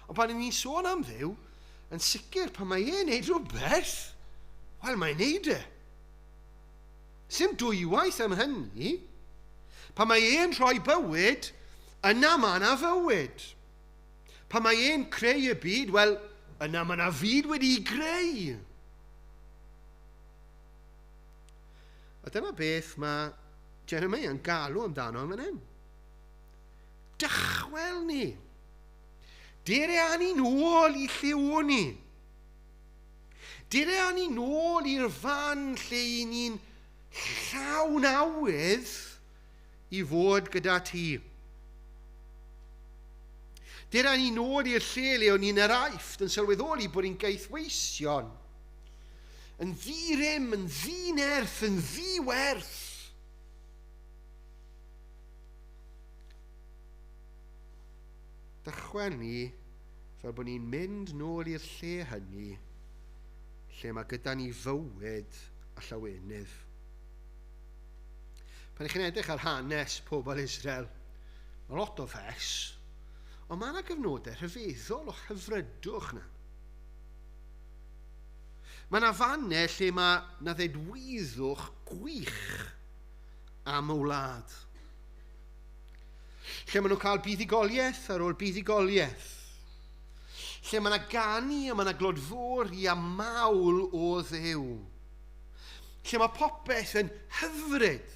Ond pan ni'n sôn am Dduw, yn sicr pan mae e'n neud rhywbeth, wel mae'n neud e. Sim dwywaith am hynny. Pan mae e'n rhoi bywyd, yna mae yna fywyd. Pan mae e'n creu y byd, wel, yna mae yna fyd wedi'i greu. A dyma beth mae Jeremiah yn galw amdano yn fan hyn. Dychwel ni. Dere â ni nôl i lle o'n ni. Dere â ni nôl i'r fan lle i ni'n llawn awydd i fod gyda ti. Dere â ni nôl i'r lle le o'n ni'n yr Aifft yn sylweddoli bod ni'n gaethweision. Yn ddi-rym, yn ddi-nerth, yn ddi-werth. Dychwel ni fel bod ni'n mynd nôl i'r lle hynny lle mae gyda ni fywyd a llawenydd. Pan ych chi'n edrych ar hanes pobl Israel, mae lot o fes, ond mae yna gyfnodau rhyfeddol o hyfrydwch na. Mae yna fannau lle mae yna ddedwyddwch gwych am y wlad. Lle maen nhw'n cael buddugoliaeth ar ôl buddugoliaeth. Lle mae yna ganu a mae yna glodfori a mawl o Dduw. Lle mae popeth yn hyfryd.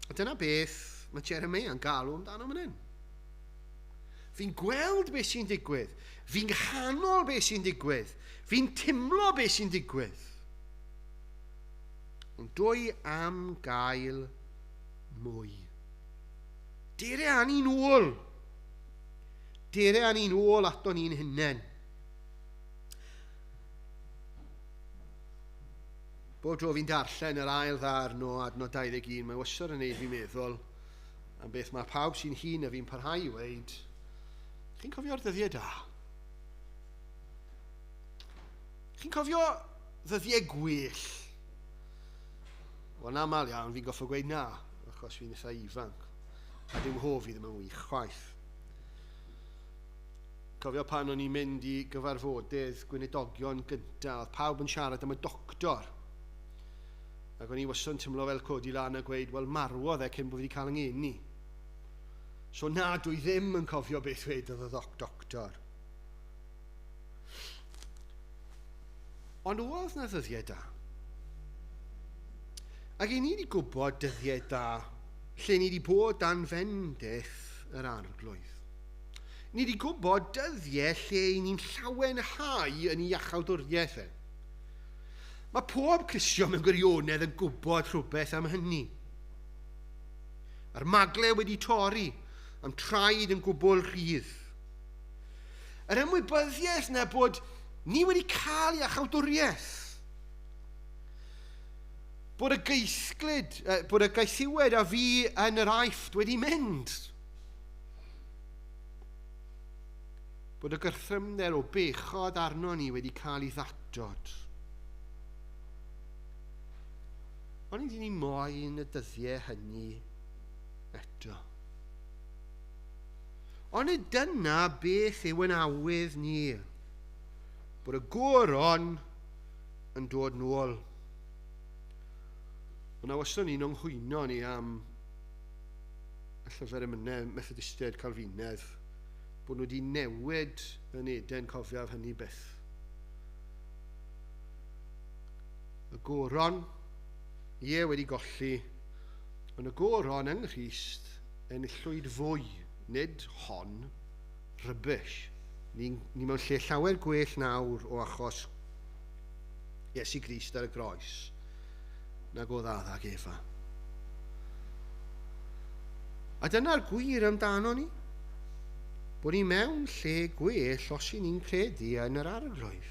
A dyna beth mae Jeremiah yn galw amdano fan hyn. Fi'n gweld beth sy'n digwydd. Fi'n nghanol beth sy'n digwydd. Fi'n timlo beth sy'n digwydd. Ond dwy am gael mwy. Dere â ni nôl. Dere â ni'n ôl ato ni'n hunain. Bob tro fi'n darllen yr ail ddarn o adnod 21, mae wastad yn neud fi meddwl am beth mae pawb sy'n hŷn na fi'n parhau i weud. Chi'n cofio'r dyddiau da? Chi'n cofio ddyddiau gwell? Wel, yn aml iawn, fi'n goffo gweud na, achos fi'n eitha ifanc. A dyw nghof i ddim yn wych chwaith. Cofio pan o'n i'n mynd i gyfarfodydd gweinidogion gyntaf, oedd pawb yn siarad am y doctor. Ac o'n i wastad yn teimlo fel codi lan a gweud, wel marwodd e cyn bod fi wedi cael yng ngeni. So na, dwi ddim yn cofio beth wedodd y ddoc doctor. Ond oedd na ddyddiau da. Ac i ni wedi gwybod dyddiau da lle ni wedi bod dan fendith yr arglwydd. Ni wedi gwybod dyddiau lle i ni'n llawenhau yn ei iachawdwriaeth e. Mae pob Cristion mewn gwirionedd yn gwybod rhywbeth am hynny. A'r magle wedi torri, am traed yn gwbl rhydd. Yr ymwybyddiaeth na bod ni wedi cael iachawdwriaeth. Bod y geithglyd, bod y gaethiwed a fi yn yr aifft wedi mynd. Bod y gyrthrymder o bechod arno ni wedi cael ei ddatod. Ond nid ni moyn y dyddiau hynny eto. Ond nid dyna beth yw yn awydd ni. Bod y goron yn dod nôl. Ond na wastad ni'n ynghwyno ni am y llyfr emynau Methodistiaid Calfinedd, bod nhw wedi newid yn Eden, cofiaf hynny byth. Y goron, ie, wedi golli, ond y goron yng Nghrist enillwyd fwy, nid hon, rybys. Ni, ni mewn lle llawer gwell nawr o achos Iesu Grist ar y groes nag oedd Adda ac Efa. A dyna'r gwir amdano ni. Bod ni mewn lle gwell os y'n ni'n credu yn yr arglwydd.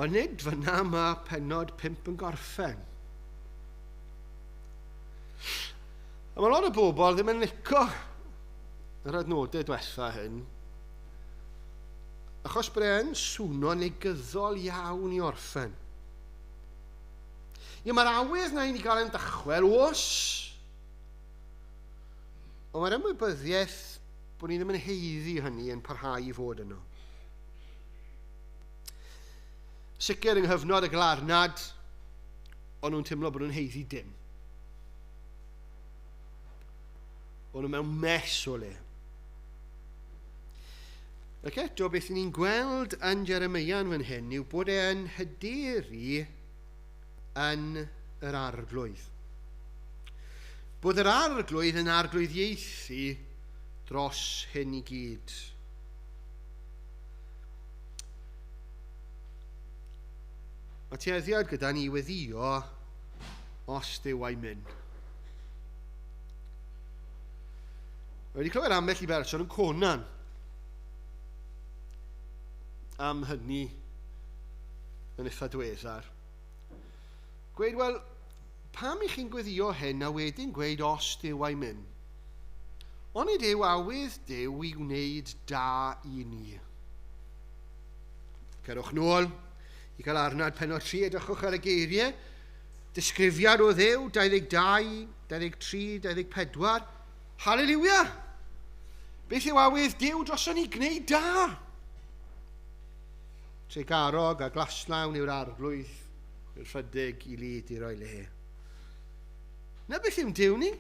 Ond nid fyna mae penod 5 yn gorffen. A mae lot o bobl ddim yn licio yr adnodau diwetha hyn, achos bod e'n swno negyddol iawn i orffen. Ie, mae'r awydd na i ni gael ein dychwel, os. Ond mae'r ymwybyddiaeth bod ni ddim yn heiddi hynny yn parhau i fod yno. Sicr yng nghyfnod y glarnad, o'n nhw'n teimlo bod nhw'n heiddi dim. O'n nhw mewn mess o le. Ac eto, beth ni'n gweld yn Jeremia yn fan hyn yw bod e'n hyderu yn yr arglwydd. Bod yr arglwydd yn arglwyddiaethu dros hyn i gyd. Mae tueddiad gyda ni weddio os Duw a'i mynd. Mae wedi clywed ambell i berson yn conan am hynny yn eitha diweddar. Gweud, wel, pam i chi'n gweddio hyn a wedyn gweud os Duw a'i mynd? Onid yw awydd Duw i wneud da i ni? Cerwch nôl i gael arnad penod 3, edrychwch ar y geiriau. Disgrifiad o Dduw, 22, 23, 24. Haleliwia! Beth yw awydd Duw droson ni gwneud da? Tregarog a glaslawn yw'r arglwydd, yw'r rhydeg i lid i roi le. Na beth yw'n Duw ni?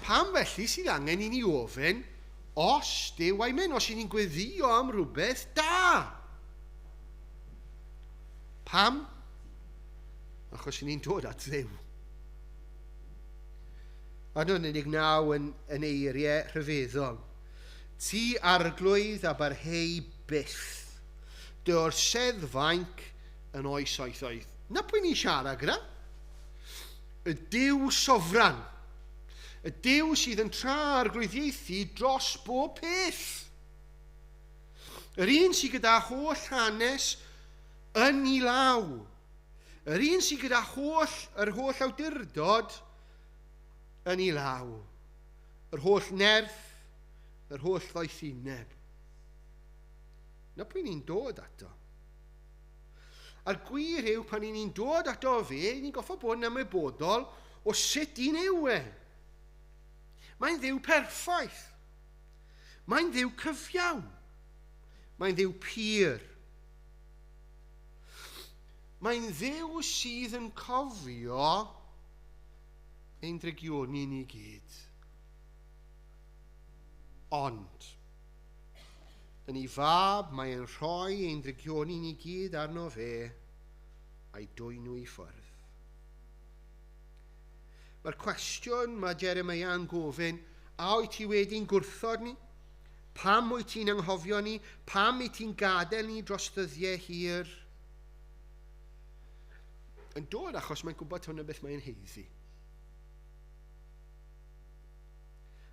Pam felly sydd angen i ni ofyn os Duw a'i mynd, os i ni'n gweddio am rhywbeth da? Pam? Achos i ni'n dod at Dduw. Adnod 19 yn, yn eiriau rhyfeddol. Ti arglwydd a barhei byth. Dy orseddfainc yn oes oethoedd. Na pwy ni'n siarad gyda? Y Duw sofran. Y Duw sydd yn tra-arglwyddiaethu dros bob peth. Yr un sydd gyda holl hanes yn ei law. Yr un sydd gyda holl, yr holl awdurdod yn ei law. Yr holl nerth, yr holl ddoethineb. Na pwy ni'n dod ato. A'r gwir yw, pan ni'n dod ato fe, ni'n goffo bod yn ymwybodol o sut un yw e. Mae'n Dduw perffaith. Mae'n Dduw cyfiawn. Mae'n Dduw pur. Mae'n Dduw sydd yn cofio ein drygioni ni gyd. Ond, yn ei fab, mae e'n rhoi ein drygioni ni gyd arno fe a'i dwyn nhw i ffwrdd. Mae'r cwestiwn mae Jeremiah yn gofyn, a wyt ti wedi'n gwrthod ni? Pam wyt ti'n anghofio ni? Pam wyt ti'n gadael ni dros ddyddiau hir? Yn dod achos mae'n gwybod hwnna beth mae'n haeddu.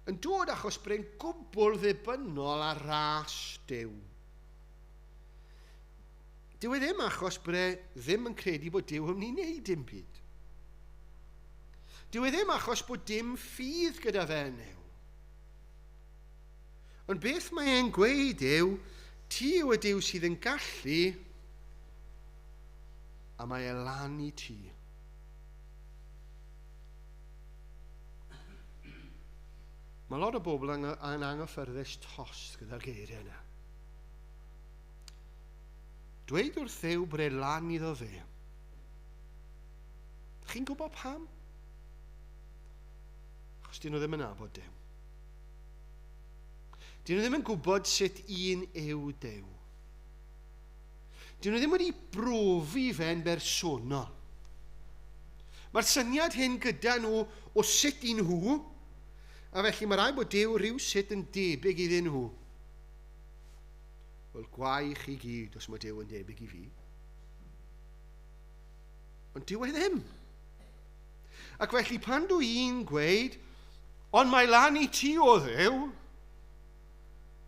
Yn dod achos bod e'n gwbl ddibynnol ar ras Duw. Dyw e ddim achos bod e ddim yn credu bod Duw yn mynd i wneud dim byd. Dyw e ddim achos bod dim ffydd gyda fe yn Nuw. Ond beth mae e'n gweud yw, ti yw y Duw sydd yn gallu, a mae e lan i ti. Mae lot o bobl yn anghyffyrddus tost gyda'r geiriau yna. Dweud wrth Dduw bod e lan iddo fe. Chi'n gwybod pam? Achos dyn nhw ddim yn nabod Duw. Dyn nhw ddim yn gwybod sut un yw Duw. Dyn nhw ddim wedi brofi fe'n bersonol. Mae'r syniad hyn gyda nhw o sut un nhw, a felly mae rhaid bod Duw rhyw sut yn debyg iddyn nhw. Wel, gwae chi gyd os mae Duw yn debyg i fi. Ond dyw e ddim. Ac felly pan dw i'n gweud, ond mae lan i ti o Dduw,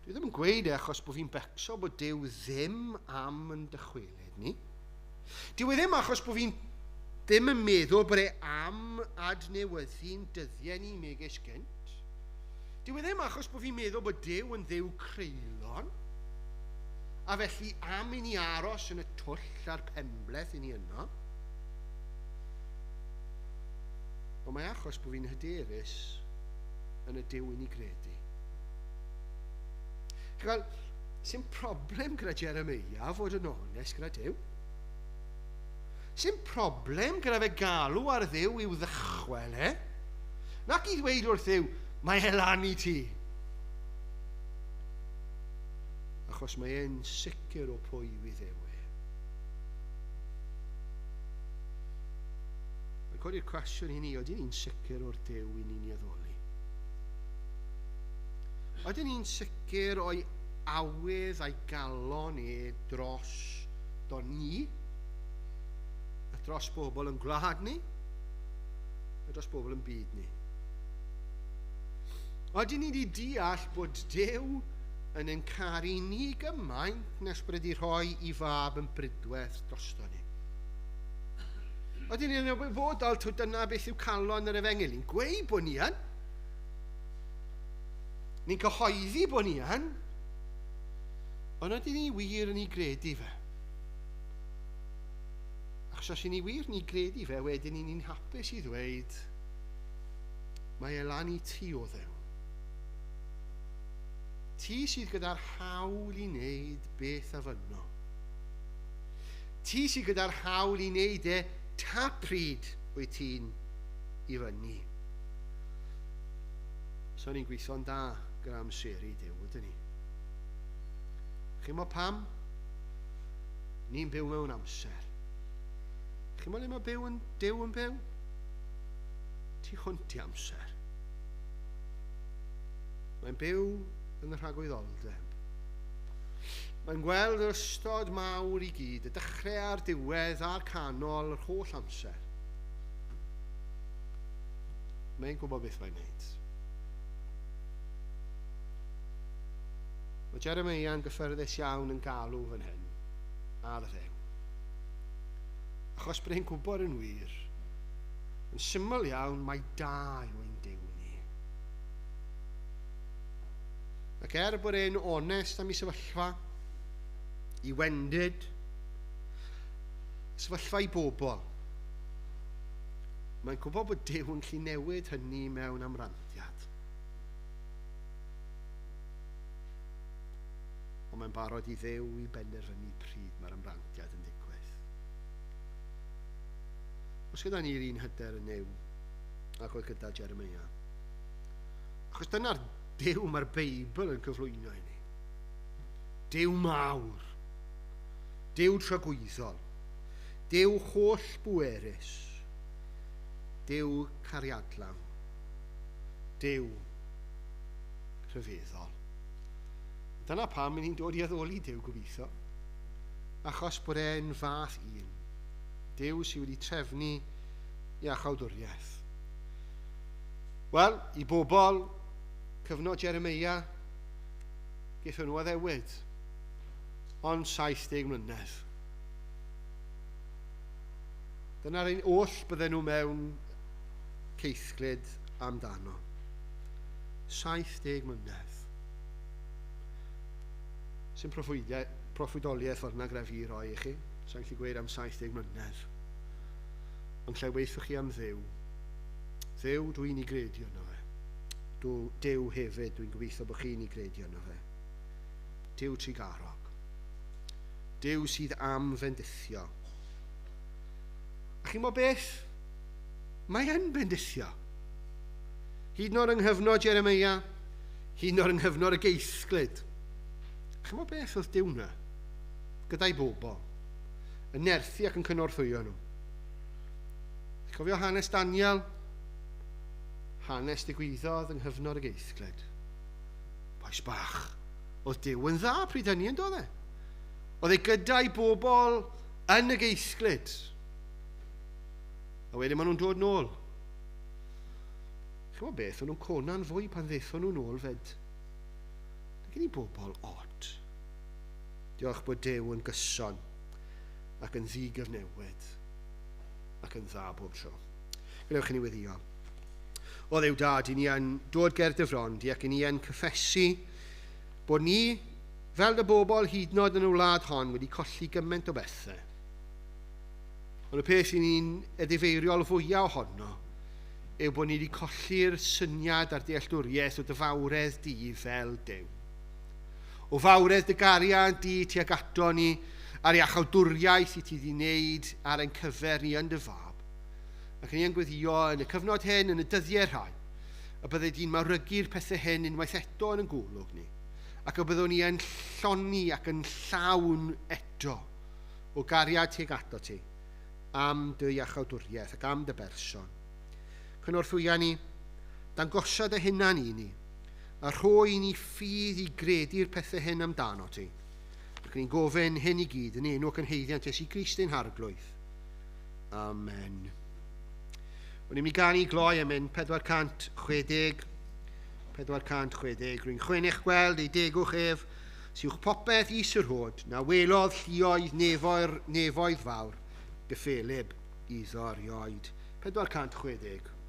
dwi ddim yn gweud e achos bod fi'n becso bod Duw ddim am yn dychwelyd ni. Dyw e ddim achos bod fi'n ddim yn meddwl bod e am adnewyddu'n dyddiau ni megis gynt. Dyw e ddim achos bod fi'n meddwl bod Duw yn Dduw creulon, a felly am i ni aros yn y twll a'r penbleth i ni yno. Ond mae achos bod fi'n hyderus yn y Duw i ni gredu. Chi'n gweld, sy'n problem gyda Jeremiah fod yn onest gyda Duw. Sy'n problem gyda fe galw ar Dduw i'w ddychwel e. Nac i ddweud wrth Dduw, mae e lan i ti. Achos mae e'n sicr o pwy yw ei Dduw e. Mae'n codi'r cwestiwn i ni, oedden ni'n sicr o'r Duw i ni'n ei addoli? Oedden ni'n sicr o'i awydd a'i galon e dros do ni, a dros bobl yn gwlad ni, a dros bobl yn byd ni? Oedden ni wedi deall bod Duw yn ein caru ni gymaint nes bod wedi rhoi i fab yn brydwerth drosto ni? Oedden ni'n ymwybodol taw dyna beth yw calon yr efengyl? Ni'n gweud bod ni yn. Ni'n cyhoeddi bod ni yn. Ond ydyn ni wir yn ei gredu fe? Achos os ni wir yn ei gredu fe, wedyn ni'n hapus i ddweud, mae e lan i ti o Dduw. Ti sydd gyda'r hawl i wneud beth a fynno. Ti sydd gyda'r hawl i wneud e ta pryd wyt ti'n i fyny. So ni'n gweithio'n da gyda amseru Duw, ydyn ni? Chi'n mo pam? Ni'n byw mewn amser. Chi'n mo le mae byw yn Duw yn byw? Tu hwnt i amser. Mae'n byw yn y rhagwyddoldeb. Mae'n gweld yr ystod mawr i gyd, y dechrau a'r diwedd a'r canol, yr holl amser. Mae'n gwybod beth mae'n neud. Mae Jeremeia'n gyffyrddus iawn yn galw fan hyn ar Dduw. Achos bod e'n gwybod yn wir, yn syml iawn, mae da yw ein Duw ni. Ac er bod e'n onest am ei sefyllfa, i wendid, sefyllfa i bobl, mae'n gwybod bod Duw yn gallu newid hynny mewn amrantiad. Ond mae'n barod i Dduw i benderfynu pryd mae'r amrantiad yn digwydd. Os gyda ni'r un hyder yn Nuw, ac oedd gyda Jeremia. Achos dyna'r Duw mae'r Beibl yn cyflwyno i ni. Duw mawr. Duw tragwyddol. Duw holl bwerus. Duw cariadlawn. Duw rhyfeddol. Dyna pam ni'n dod i addoli Duw gobeithio. Achos bod e'n fath un. Duw sydd wedi trefnu iachawdwriaeth. Wel, i bobl cyfnod Jeremia, gaethon nhw addewid. Ond 70 mlynedd. Dyna'r un oll bydden nhw mewn ceithglyd amdano. 70 mlynedd. Sy'n proffwydoliaeth ffordd na gref i roi i chi. Sa'n gallu gweud am 70 mlynedd. Ond lle weithwch chi am Dduw. Dduw dwi'n ei gredu yno fe. Duw hefyd dwi'n gobeithio bod chi'n ei gredu yno fe. Duw trugarog. Duw sydd am fendithio. A chi'n gwybod beth? Mae yn bendithio. Hyd yn oed yng nghyfnod Jeremia, hyd yn oed yng nghyfnod y geithglyd. Chi'n gwybod beth oedd Duw na? Gyda'i bobl. Yn nerthu ac yn cynorthwyo nhw. Chi'n cofio hanes Daniel? Hanes digwyddodd yng nghyfnod y geithglyd. Bois bach. Oedd Duw yn dda pryd hynny yn doedd e? Oedd e gyda'i bobl yn y geithglyd. A wedyn maen nhw'n dod nôl. Chi'n gwybod beth? O'n nhw'n cona'n fwy pan ddaethon nhw nôl fed. Gen i bobl od. Diolch bod Duw yn gyson ac yn ddigyfnewid ac yn dda bob tro. Gwnewch i ni weddïo. O Dduw Dad, i ni yn dod ger dy fron di ac i ni yn cyffesu bod ni, fel dy bobl hyd yn oed yn y wlad hon, wedi colli gymaint o bethau. Ond y peth i ni'n edifeiriol fwyaf ohono yw bod ni wedi colli'r syniad a'r dealltwriaeth o dy fawredd di fel Duw. O fawredd dy gariad di tuag ato ni a'r iachawdwriaeth i ti di wneud ar ein cyfer ni yn dy fab. Ac ni yn gweddio yn y cyfnod hyn, yn y dyddiau rhai, y bydde di'n mawrygu'r pethau hyn unwaith eto yn y golwg ni. Ac y byddwn ni yn lloni ac yn llawn eto o gariad tuag ato ti am dy iachawdwriaeth ac am dy berson. Cynorthwya ni, dangosa dy hunan i ni, a rhoi i ni ffydd i gredu'r pethau hyn amdano ti. Ac ni'n gofyn hyn i gyd yn enw ac yn haeddiant Iesu Grist ein Harglwydd. Amen. O'n i'n mynd i ganu gloi am un 460. 460. Rwy'n chwennych gweld ei degwch ef, sy'wch popeth is yr hod, na welodd lluoedd nefoedd fawr, gyffelib iddo erioed. 460. Now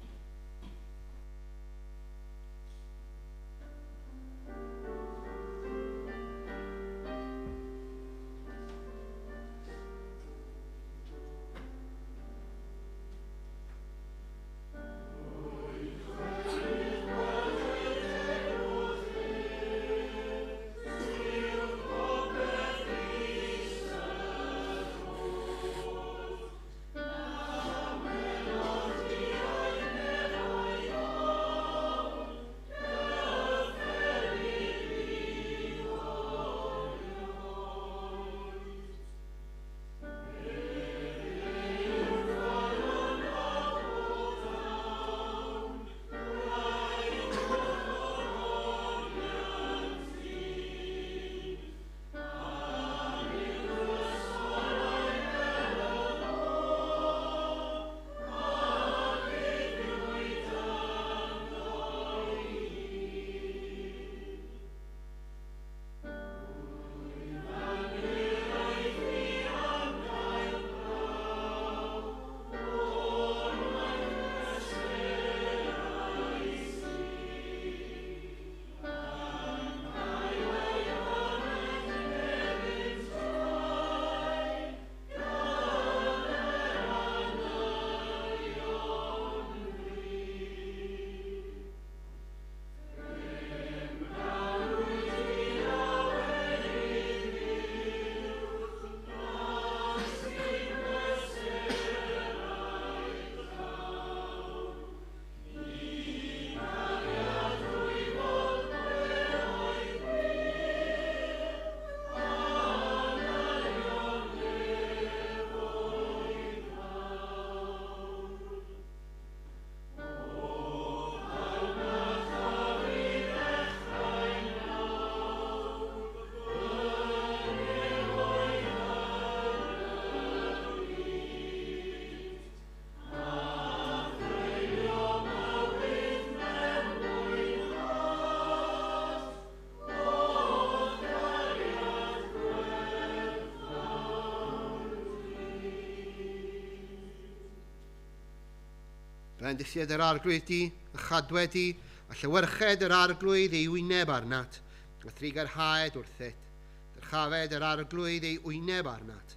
Bendithied yr Arglwydd di, a chadwed di, a llewyrched yr Arglwydd ei wyneb arnat, a thrugarhaed wrthyt. Dyrchafed yr Arglwydd ei wyneb arnat,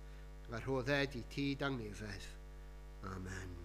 a rhodded i ti dangnefedd. Amen.